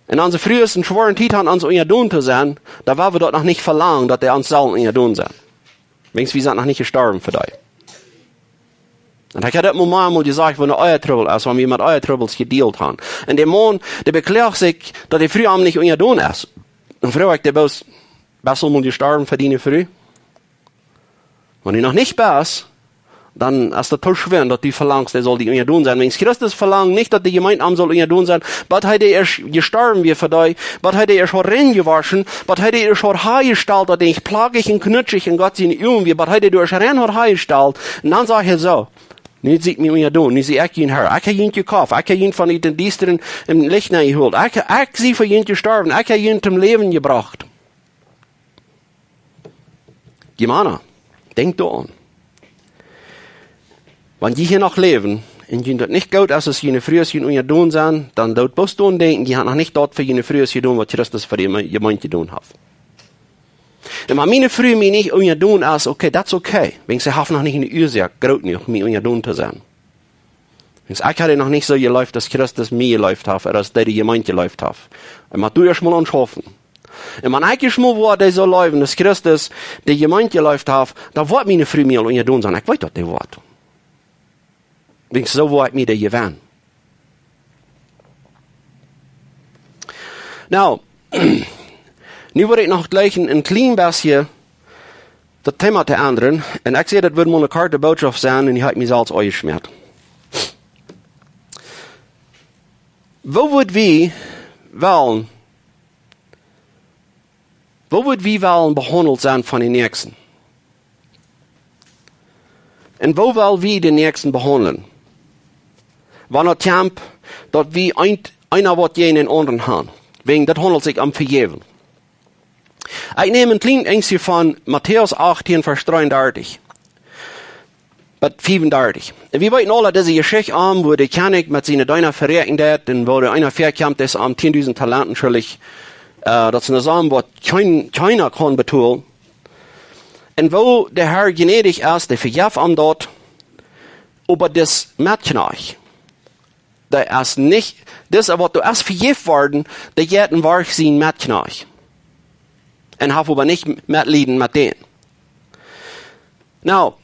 un onse Frues eene schwoare Tiet haben, ons unjadon to sennen, dan woa wie daut noch nich velangen, daut dee ons sellen unjadon sennen. Weens wie sent noch nich jestorwen fa dee. Un ekj hab daut mau mol jesajcht, wan Ehetrubbel es, wan wie met Ehetrubbels jedealt haben. Un de Maun, dee bekloagt sikj, daut de Fru am nich unjadon es. Dan froag ekj dän bloos: "Best du mol jestorwen fa diene Fru?" Wan du noch nich best, dan es daut too schwoa, daut du velangst, dee saul die unjadon sennen. Weens Christus velangt nich, daut de Jemeent am saul unjadon sennen, bat hee dee ieescht jestorwen wia fa dee, bat hee dee ieescht haud reinjewoschen, bat hee dee ieescht haud hanjestalt, daut dee nich plakjich un knutschich en Gott siene Uagen wia, bat hee dee doa ieescht rein haud hanjestalt. Un dan sajcht hee soo: "Nu sie ekj mie unjadon, nu sie ekj jun Har. Ekj hab junt jekoft, ekj hab junt von ut dän Diestren em Licht nenjehoolt. Ekj, ekj sie fa junt jestorwen, ekj hab junt toom Läwen jebrocht." Jie Mana, denkjt doaraun. Wan jie hia noch läwen un junt daut nich goot es, aus june Frues junt unjadon sent, dan doot bloos doaraun denkjen, jie haben noch nich daut fa june Frues jedonen, waut Christus fa de Jeme-, Jemeent jedonen haft. Un wan miene Fru mie nich unjadon es, okay, daut es okay. Weens see haft noch nich eene Uasoak groot jenuach, mie unjadon to sennen. Weens ekj hab dee noch nich soo jeleeft, aus Christus mie jeleeft haft, ooda aus dee de Jemeent jeleeft haft. Un mott du ieescht mol aun schaufen. Un wan ekj ieescht mol woa dee soo leewen, aus Christus de Jemeent jeleeft haft, dan woat miene Fru mie aul unjadon sennen. Ekj weet, daut dee woat. Weens soo woa ekj mie dee jewennen. Nu, nu wudd ekj noch jlikj een, een kjlien bät daut Thema to endren. Un ekj säd, daut wudd mol eene korte Bootschoft sennen, un ekj hab mie selfst aunjeschmäat. Woo wudd wie wellen, woo wudd wie wellen behaundelt sennen von dän Näakjsten? Un woo well wie dän Näakjsten behaundlen? Wan daut kjemt, daut wie eent, eena waut jäajen dän aundren haben. Wäajen daut haundelt sikj om Vejäwen. Ekj näm een kjlien Enjstje von Matäus achtieen, Varsch dreeundartich. bat fiefundartich. Un wie weeten aule dise Jeschicht aun, woo de Kjennich met siene Deena veräakjent haft un woo de eena väakjeem, es am tieendusent Talenten schuldich. Äh, daut es eene Som, waut kjeen, kjeena kaun betolen. Un woo de Herr jnädich es, dee vejeft am daut, oba dis Metkjnajcht, dee es nich, dis waut doa es vejäft worden, dee jeit en Wajch sien Metkjnajcht. Un haft oba nich Metleet met dän. Nu,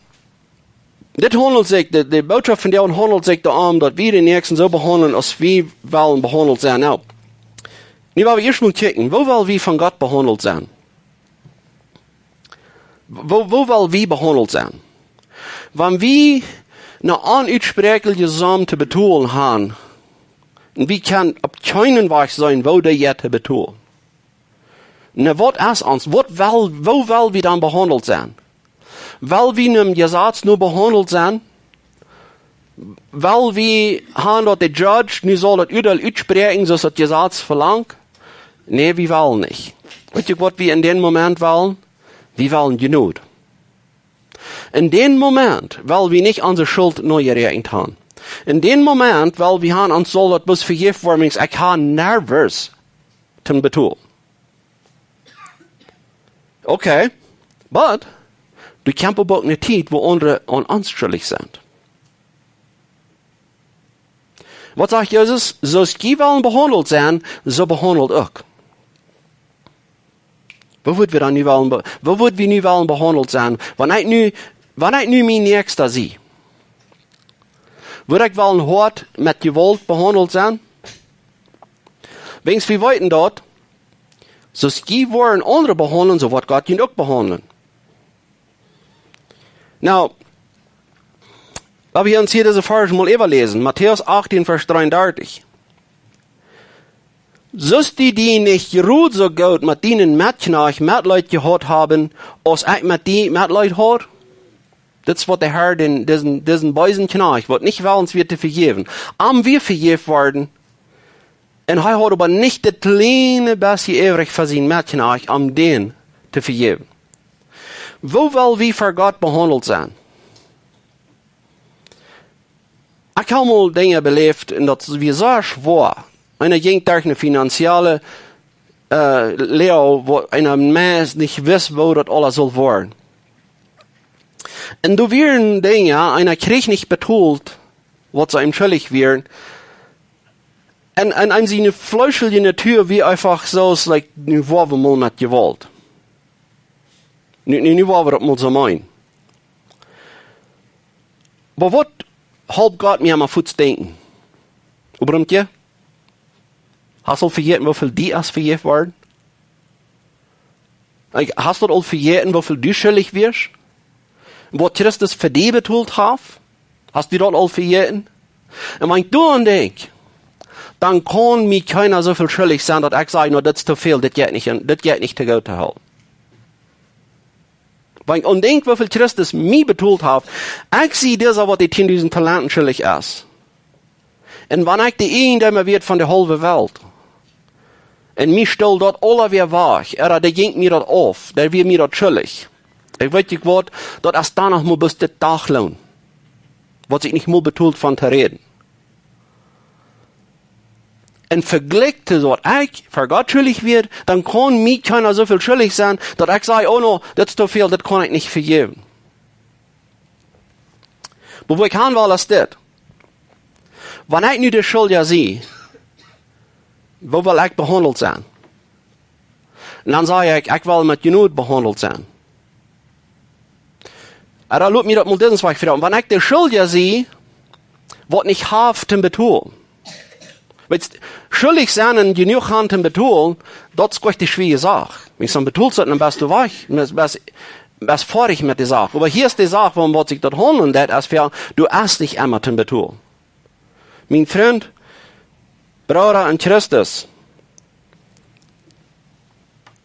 dit haundelt sikj, de, de Bootschoft von dän haundelt sikj doarom, daut wie dän Näakjsten soo behaundlen, aus wie wellen behaundelt sennen. Nu, nu woa wie ieescht mol kjikjen, woo well wie von Gott behaundelt sennen? Woo, woo well wie behaundelt sennen? Wan wie eene onutsproakjliche Som to betolen haben, un wie kjennen opp kjeenen Wajch seenen, woo dee jeit to betolen. Na, waut es ons? Waut well, woo well wie dan behaundelt sennen? Well wie no Jesaz no behaundelt sennen? Well wie haben, daut de Judge nu saul daut Uadeel utspräakjen, soo aus daut Jesaz velangt? Nä, wie wellen nich. Weetst du, waut wie en dän Moment wellen? Wie wellen Jnod. En dän Moment well wie nich onse Schult nojeräakjent haben. En dän Moment well wie haben, ons saul daut bloos vejäft woaren, wiels ekj hab nuscht to betolen. Okay, but doa kjemt uk eene Tiet, woo aundre aun ons schuldich sent. Waut sajcht Jesus? Soo aus jie wellen behaundelt sennen, soo behaundelt uk. Woo wudden wie dan nu wellen be-, woo wudden wie nu wellen behaundelt sennen? Wan ekj nu, wan ekj nu mien Näakjsta see, wudd ekj wellen hoat met Jewault behaundelt sennen? Wiels wie weeten daut, soo aus jie woaren aundre behaundlen, soo woat Gott junt uk behaundlen. Nu, lot wie ons hia dise Varsch mol äwaläsen. Matäus achtieen, Varsch dreeundartich. Sust du die nich jrod soo goot met dienen Metkjnajcht Metleet jehaut haben, aus ekj met die Metleet haud? Dit es waut de Herr dän, disen, disen beesen Kjnajcht, waut nich wellens wia to vejäwen. Am wia vejäft worden, un hee haud oba nich daut kjliene bät äwrich fa sienen Metkjnajcht, om dän to vejäwen. Woo well wie ver Gott behaundelt sennen? Ekj hab mol Dinja beläft, un daut wia soo schwoa. Eena jinkj derch eene finanzielle, äh, Loag, wua eena meist nich wist, woo daut aules sull woaren. Un doa wieren Dinja, eena kjrieech nich betolt, waut see am schuldich wieren. Un, un, un siene fleeschelje Natua wia eefach soo aus, like, nu woa wie mol met Jewault. Nu, nu, nu woa wie daut mol soo meenen. Oba waut halpt Gott mie aum fuats denkjen? Oba, hast du aul vejäten, woo väl die es vejäft worden? Like, hast du aul vejäten, woo väl du schuldich wieescht? Waut Christus fa die betolt haft? Hast du daut aul vejäten? Un wan ekj doaraun denkj, dan kaun mie kjeena soo väl schuldich sennen, daut ekj saj: "No, dit es too väl, dit jeit nich, dit jeit nich too goot to hoolen." Wan ekj aun denkj, woo väl Christus mie betolt haft, ekj sie disa, waut de tieendusent Talenten schuldich es. Un wan ekj de Ieejendeema wia von de haulwe Welt, un mie stool daut aula wada wajch, ooda dee jinkj mie daut auf, dee wia mie daut schuldich. Ekj weet nich waut, daut es dan noch mol bloos de Dachloon, waut ekj nich mol betolt von to räden. Em Vejlikj to waut ekj ver Gott schuldich wia, dan kaun mie kjeena soo väl schuldich sennen, daut ekj saj: "Oh no, dit es too väl, dit kaun ekj nich vejäwen." Oba wua ekj han well es dit. Wan ekj nu de Schuldja sie, woo well ekj behaundelt sennen? Un dan saj ekj, ekj well met Jnod behaundelt sennen. Ooda lot mie daut mol dit eenst wajch froagen. Wan ekj de Schuldja sie, waut nich haft to betolen. Weetst, schuldich sennen un jenuach han to betolen, daut es goanich de schwoare Sach. Wan du dan betolst, dan best du wajch, best, best, best foadich met de Sach. Oba hia es de Sach, waut, waut sikj daut haundelt, daut es fa, du hast nich emma to betolen. Mien Frint, Brooda en Christus,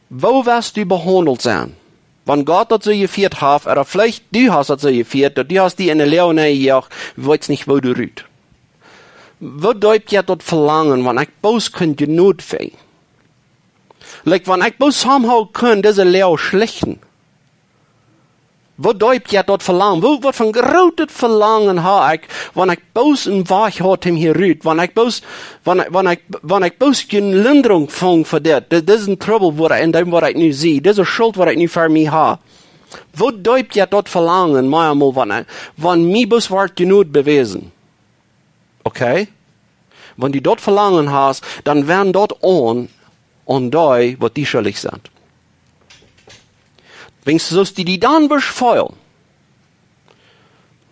woo woascht du behaundelt sennen? Wan Gott daut soo jefieet haft, ooda veleicht du hast daut soo jefieet, daut du hast die en de Loag nenjejoacht, weetst nich, woo du rut. Woo deep jeit daut Velangen, wan ekj bloos kunn Jnod finjen? Like, wan ekj bloos somehow kunn dise Loag schlichten. Woo deep jeit daut Velangen? Woo, waut fa een grootet Velangen ha ekj, wan ekj bloos een Wajch haud hia rut, wan ekj bloos, wan, wan ekj, wan ekj bloos eene Lindrunk funk fa dit, dit, disen Trubbel, waut ekj, en däm waut ekj nu see, dise Schult, waut ekj nu fa mie ha. Woo deep jeit daut Velangen, mea mol, wan, wan mie bloos woat Jnod bewäsen? Okay? Wan du daut Velangen hast, dan wend daut aun, aun dee, waut die schuldich sent. Wiels soo aus du die dan wurscht feelen,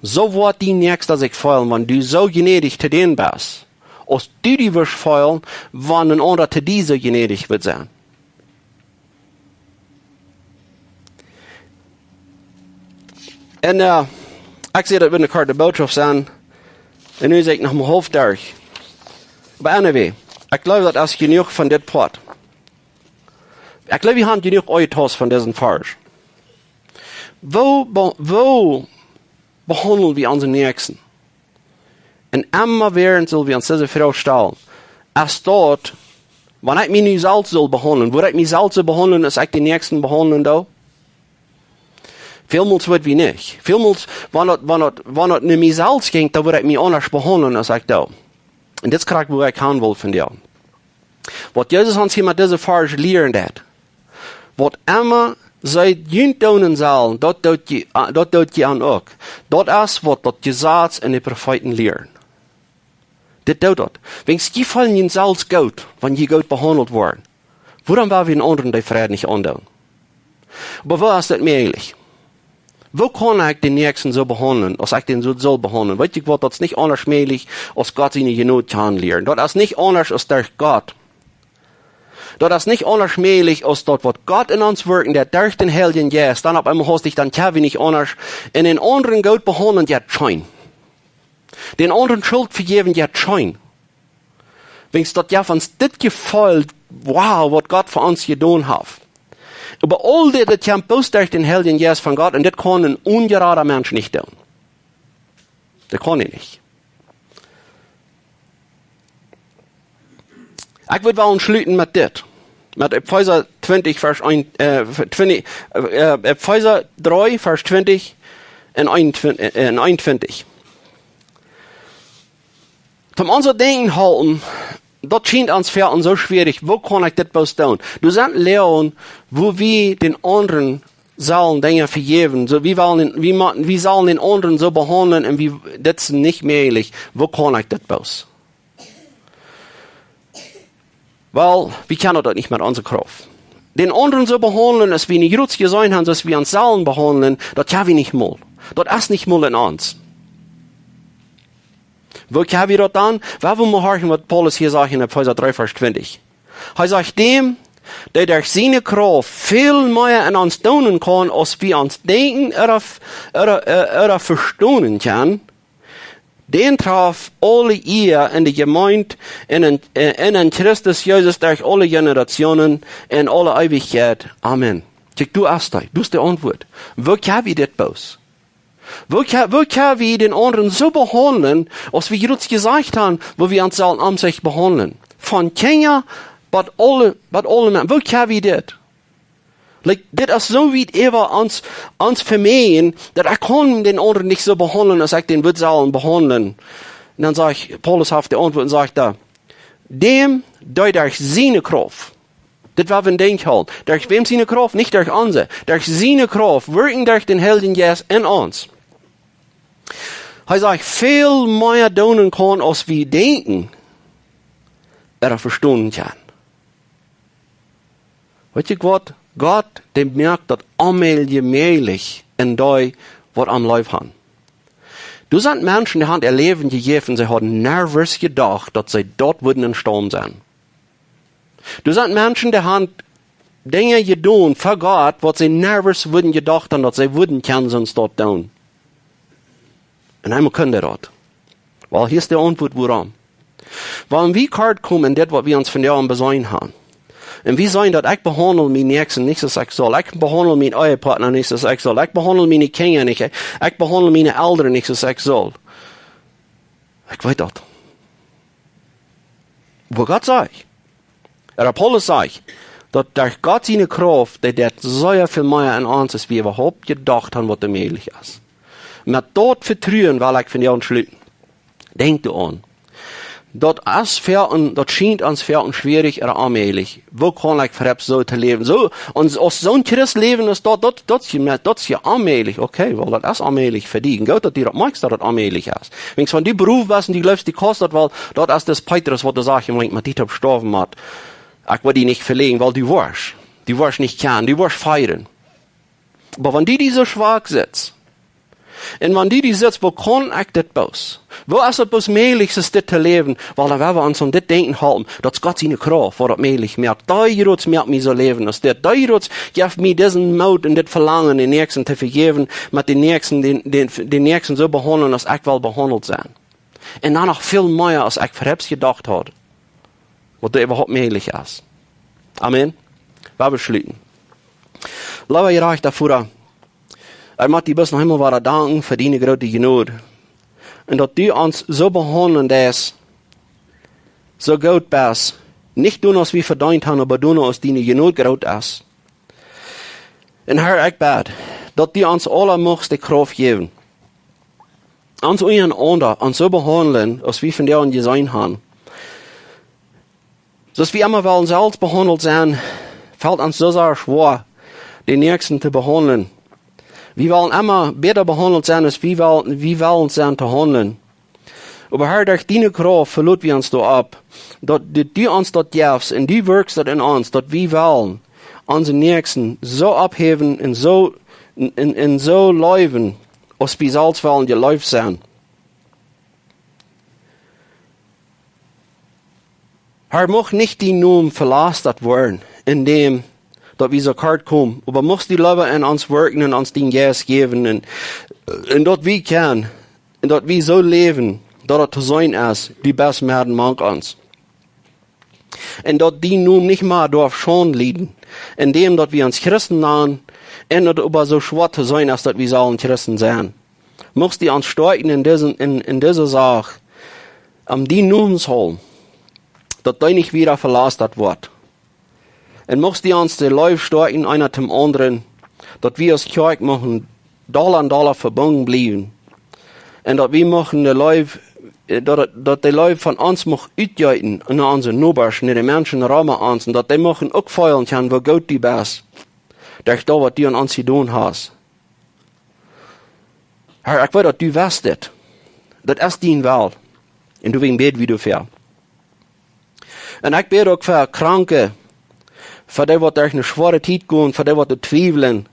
soo woat dien Näakjsta sikj feelen, wan du soo jnädich to dän best, aus du die wurscht feelen, wan een aundra to die soo jnädich woat sennen. En, äh, ekj säd, daut wudd eene korte Bootschoft sennen. En nu sie ekj noch mau haulf derch. Oba anyway, ekj jleew, daut es jenuach von dit Poat. Ekj jleew, wie haben jenuach aunjetost von disen Varsch. Woo be-, woo behaundlen wie onse Näakjsten? En emma wada sell wie ons dise Froag stalen. Es daut, wan ekj mie nu selfst saul behaundlen, wudd ekj mie selfst soo behaundlen, aus ekj dän Näakjsten behaundlen doo? Välmols wudd wie nich. Välmols, wan daut, wan daut, wan daut no mie selfst jinkj, dan wudd ekj mie aundasch behaundlen, aus ekj doo. En dit es krakjt, wua ekj han well von die. Waut Jesus ons hia met dise Varsch lieren deit. Waut emma see junt doonen sellen, daut doot jie, äh, daut doot jie an uk. Daut es, waut daut Jesaz en de Profeeten lieren. Dit doot daut. Wiels jie feelen junt selfst goot, wan jie goot behaundelt woaren. Wuarom woa wie eenen aundren dee Fräd nich aundoonen? Oba woo es daut mäajlich? Woo kaun ekj dän Näakjsten soo behaundlen, aus ekj dän soo saul behaundlen? Weet jie waut, daut es nich aundasch mäajlich, aus Gott siene Jnod kjanen lieren. Daut es nich aundasch aus derch Gott. Daut es nich aundasch mäajlich, aus daut, waut Gott en ons wirkjt, daut derch dän Heiljen Jeist, dan opp eemol hastich, dan kjenn wie nich aundasch, en dän aundren goot behaundlen, jeit scheen. Dän aundren Schult vejäwen, jeit scheen. Wiels daut jeft ons dit Jefeel, wow, waut Gott fa ons jedonen haft. Oba aul dit, daut kjemt bloos derch dän Heiljen Jeist von Gott, en dit kaun een onjerada Mensch nich doonen. Daut kaun hee nich. Ekj wudd wellen schluten met dit. Met Efeesa twintich, Varsch een, äh, twintich, äh, Efeesa dree, Varsch twintich en eenuntwintich, äh, en eenuntwintich. Toom ons daut Denkjen hoolen, daut schient ons väl un soo schwierich. Woo kaun ekj dit bloos doonen? Doa sent Läajen, wua wie dän aundren sellen Dinja vejäwen. Soo, wie wellen, wie ma-, wie sellen dän aundren soo behaundlen en wie, dit es nich mäajlich. Woo kaun ekj dit bloos? Well, wie kjennen daut nich met onse Krauft. Dän aundren soo behaundlen, aus wie nich jrots jeseenen haben, soo aus wie ons sellen behaundlen, daut kjenn wie nich mol. Daut es nich mol en ons. Woo kjenn wie daut dan? Well, wie mol horchen, waut Paulus hia sajcht en Efeesa dree, Varsch twintich. Hee sajcht: Däm, dee derch siene Krauft väl mea en ons doonen kaun, aus wie ons denkjen ooda, ooda, äh, ooda vestonen kjennen, dän traft aule Ea en de Jemeent, en, en, äh, en, en Christus Jesus derch aule Generationen, en aule Eewichkjeit. Amen. Kjikj, doa es hee, doa es de Auntwuat. Woo kjenn wie dit bloos? Woo kjenn, woo kjenn wie dän aundren soo behaundlen, aus wie jrots jesajcht haben, woo wie ons sellen omsich behaundlen? Von Kjinja bat aule, bat aule Menschen. Woo kjenn wie dit? Like, dit es soo wiet äwa ons, ons Vemoagen, daut ekj kaun dän aundren nich soo behaundlen, aus ekj dän wudd sellen behaundlen. En dan sajcht, Paulus haft de Auntwuat en sajcht doa: Däm, dee derch siene Krauft. Dit woa wie em Denkj hoolen. Derch wäm siene Krauft? Nich derch onse. Derch siene Krauft, wirkjen derch dän Heiljen Jeist en ons. Hee sajcht, väl mea doonen kaun, aus wie denkjen ooda vestonen kjennen. Weet jie waut? Gott, dee moakt daut onmäajlich mäajlich en dee, waut am leef haben. Doa sent Menschen, dee haben äa Läwen jejäft, see hauden niemols jedocht, daut see doa wudden en Staut sennen. Doa sent Menschen, dee haben Dinja jedonen fa Gott, waut see niemols wudden jedocht haben, daut see wudden kjennen, soo daut doonen. En eemol kjennen dee daut. Well, hia es de Auntwuat, wuarom. Wan wie kort komen en dit, waut wie ons vondoag aun beseenen haben, un wie sajen, daut ekj behaundel mienen Näakjsten nich soo aus ekj saul, ekj behaundel mienen Ehepartner nich soo aus ekj saul, ekj behaundel miene Kjinja nich, ekj, ekj behaundel miene Elren nich soo aus ekj saul. Ekj weet daut. Oba Gott sajcht, ooda Paulus sajcht, daut derch Gott siene Krauft, dee deit sea väl mea aun ons, aus wie äwahaupt jedocht haben, waut onmäajlich es. Met daut Vetruen well ekj vondoag schluten. Denkjt doaraun. Daut es fa ons, daut schient ons fa ons schwierich ooda onmäajlich. Woo kaun ekj veropp soo to läwen? Soo, un aus soon Christ läwen es daut, daut, daut es je, daut es je onmäajlich. Okay, well, daut es onmäajlich fa die. Un goot, daut du daut moakjst, daut daut onmäajlich es. Wan du berooft best un du jleefst, du kaust daut woll, daut es dis Petrus, waut de Sach meent, met die to stoawen, Matt. Ekj well die nich veläajnen, wiels du woascht. Du woascht nich kjennen, du woascht feilen. Oba wan du die soo schwak sitst, un wan du die sitst, woo kaun ekj dit bloos? Woo es daut bloos mäajlich, es dit to läwen? Well, dan woa wie ons aun dit denkjen hoolen, daut es Gott siene Krauft, waut daut mäajlich moakt. Dee Jrots moakt mie soo läwen aus dit. Dee Jrots jeft mie disen Moot un dit Velangen, dän Näakjsten to vejäwen, met dän Näakjsten, dän, dän, dän Näakjsten soo behaundlen, aus ekj well behaundelt sennen. Un dan noch väl mea, aus ekj veropp jedocht haud, waut doa äwahaupt mäajlich es. Amen. Wie beschluten. Leewa jerajchta Voda, ekj mott die bloos noch eemol wada danken fa diene groote Jnod. Un daut du ons soo behaundlen deist, soo goot best, nich doano aus wie vedeent haben, oba doano aus diene Jnod groot es. Un Herr, ekj bäd, daut du ons aula muchst de Krauft jäwen, ons unjarenaunda, ons soo behaundlen, aus wie vondoag jeseenen haben. Soo aus wie emma wellen selfst behaundelt sennen, felt ons soo sea schwoa, dän Näakjsten to behaundlen. Wie wellen emma bäta behaundelt sennen, aus wie well-, wie wellen sennen to haundlen. Oba Herr, derch diene Krauft veloten wie ons doaropp, daut, daut du ons daut jefst un du wirkjst daut en ons, daut wie wellen onsen Näakjsten soo opphäwen un soo, un, un, un soo leewen, aus wie selfst wellen jeleeft sennen. Herr, mucht nich dien Nomen velastat woaren, en däm daut wie soo kort komen, oba muchst du leewa en ons wirkjen un ons dienen Jeist jäwen un, un daut wie kjennen, un daut wie soo läwen, daut et to seenen es, du best met mank ons. Un daut dien Nomen nich mea darf Schaund lieden, en däm daut wie ons Christen nanen, un daut oba soo schwoa to seenen es, daut wie sellen Christen sennen. Muchst du ons stoakjen en dise, en, en dise Sach, om dien Nomen wellen, daut dee nich wada velastat woat. Un muchst du ons de Leew stoakjen, eena däm aundren, daut wie aus Kjoakj muchten dolla un dolla vebungen bliewen. Un daut wie muchten de Leew, äh, daut, daut de Leew von ons mucht utjeeten no onse Nobasch, no de Menschen rom ons, un daut dee muchten uk feelen kjennen, woo goot du best, derch daut, waut du aun ons jedonen hast. Herr, ekj weet, daut du wist dit. Daut es dien Well. Un doawäajen bäd wie doafäa. Un ekj bäd uk fa Kranke, fa dee, waut derch eene schwoare Tiet gonen, fa dee, waut twiewlen,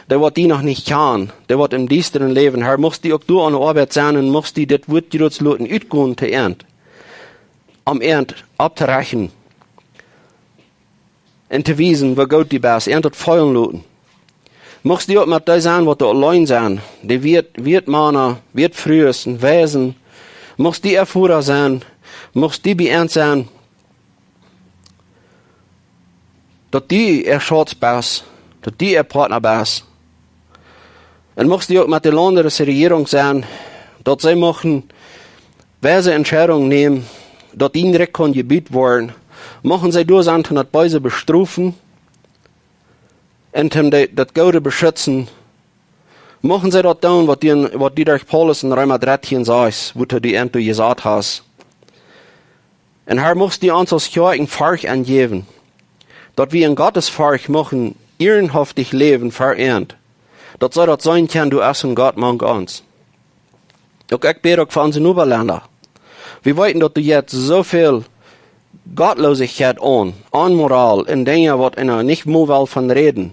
dee, waut die noch nich kjanen, dee, waut em Diestren läwen. Herr, muchst du uk doa aun de Oabeit sennen un muchst du dit Wuat Jrots loten utgonen to an, om an opptorechten un to wiesen, woo goot du best, an daut feelen loten. Muchst du uk met dee sennen, waut auleen sent, dee wieet, wieet Mana, wieet Frues un Waisen. Muchst du äa Voda sennen, muchst du bie an sennen, daut du äa Schutz best, daut du äa Partner best. Un muchst du uk met de Laundische Rejierunk sennen, daut see muchten weise Entscheidungen nämen, daut dien Rikj kunn jebut woaren. Muchten see doa sennen, toom daut Beese bestrofen un toom de-, daut Goode beschützen. Muchten see daut doonen, waut du, waut du derch Paulus en Reema dartieen sajchst, woo du an jesajcht hast. Un Herr, muchst du ons aus Kjoakj eene Forcht jäwen, daut wie en Gottesforcht muchten ehrenhaftig läwen fa an, daut see daut seenen kjennen, du best een Gott mank ons. Uk ekj bäd uk fa onse Nobalenda. Wie weeten, daut doa jeft soo väl Gottlosigkeit aun, Onmoral un Dinja, waut eena nich mol well von räden.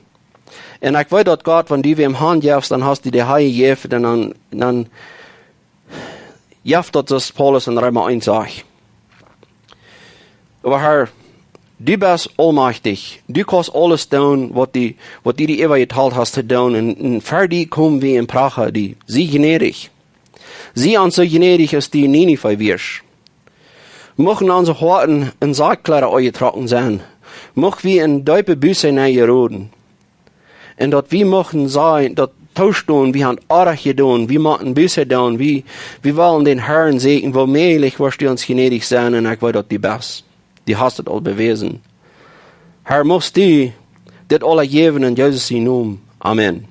Un ekj weet, daut Gott, wan du wäm hanjefst, dan hast du de Heil jejäft, un dan, dan jeft daut, soo aus Paulus en Reema eent sajcht. Oba Herr, du best aulmajchtich. Du kaust aules doonen, waut du, waut du die äwajetalt hast to doonen. Un, un ver die komen wie un pracha die. Sie jnädich. Sie ons soo jnädich, aus du Ninive wieescht. Muchten onse Hoaten en Sakjkjleeda aunjetrocken sennen. Mucht wie en deepe Buss nenjeroden. Un daut wie muchten sajen, daut toostonen, wie haben oajch jedonen, wie muchten Buße doonen, wie, wie wellen dän Herrn säkjen, woo mäajlich woascht du ons jnädich sennen, un ekj weet, daut du best. Du hast et aul bewäsen. Har, must du dit aula jäwen en Jesus sien Nomen. Amen.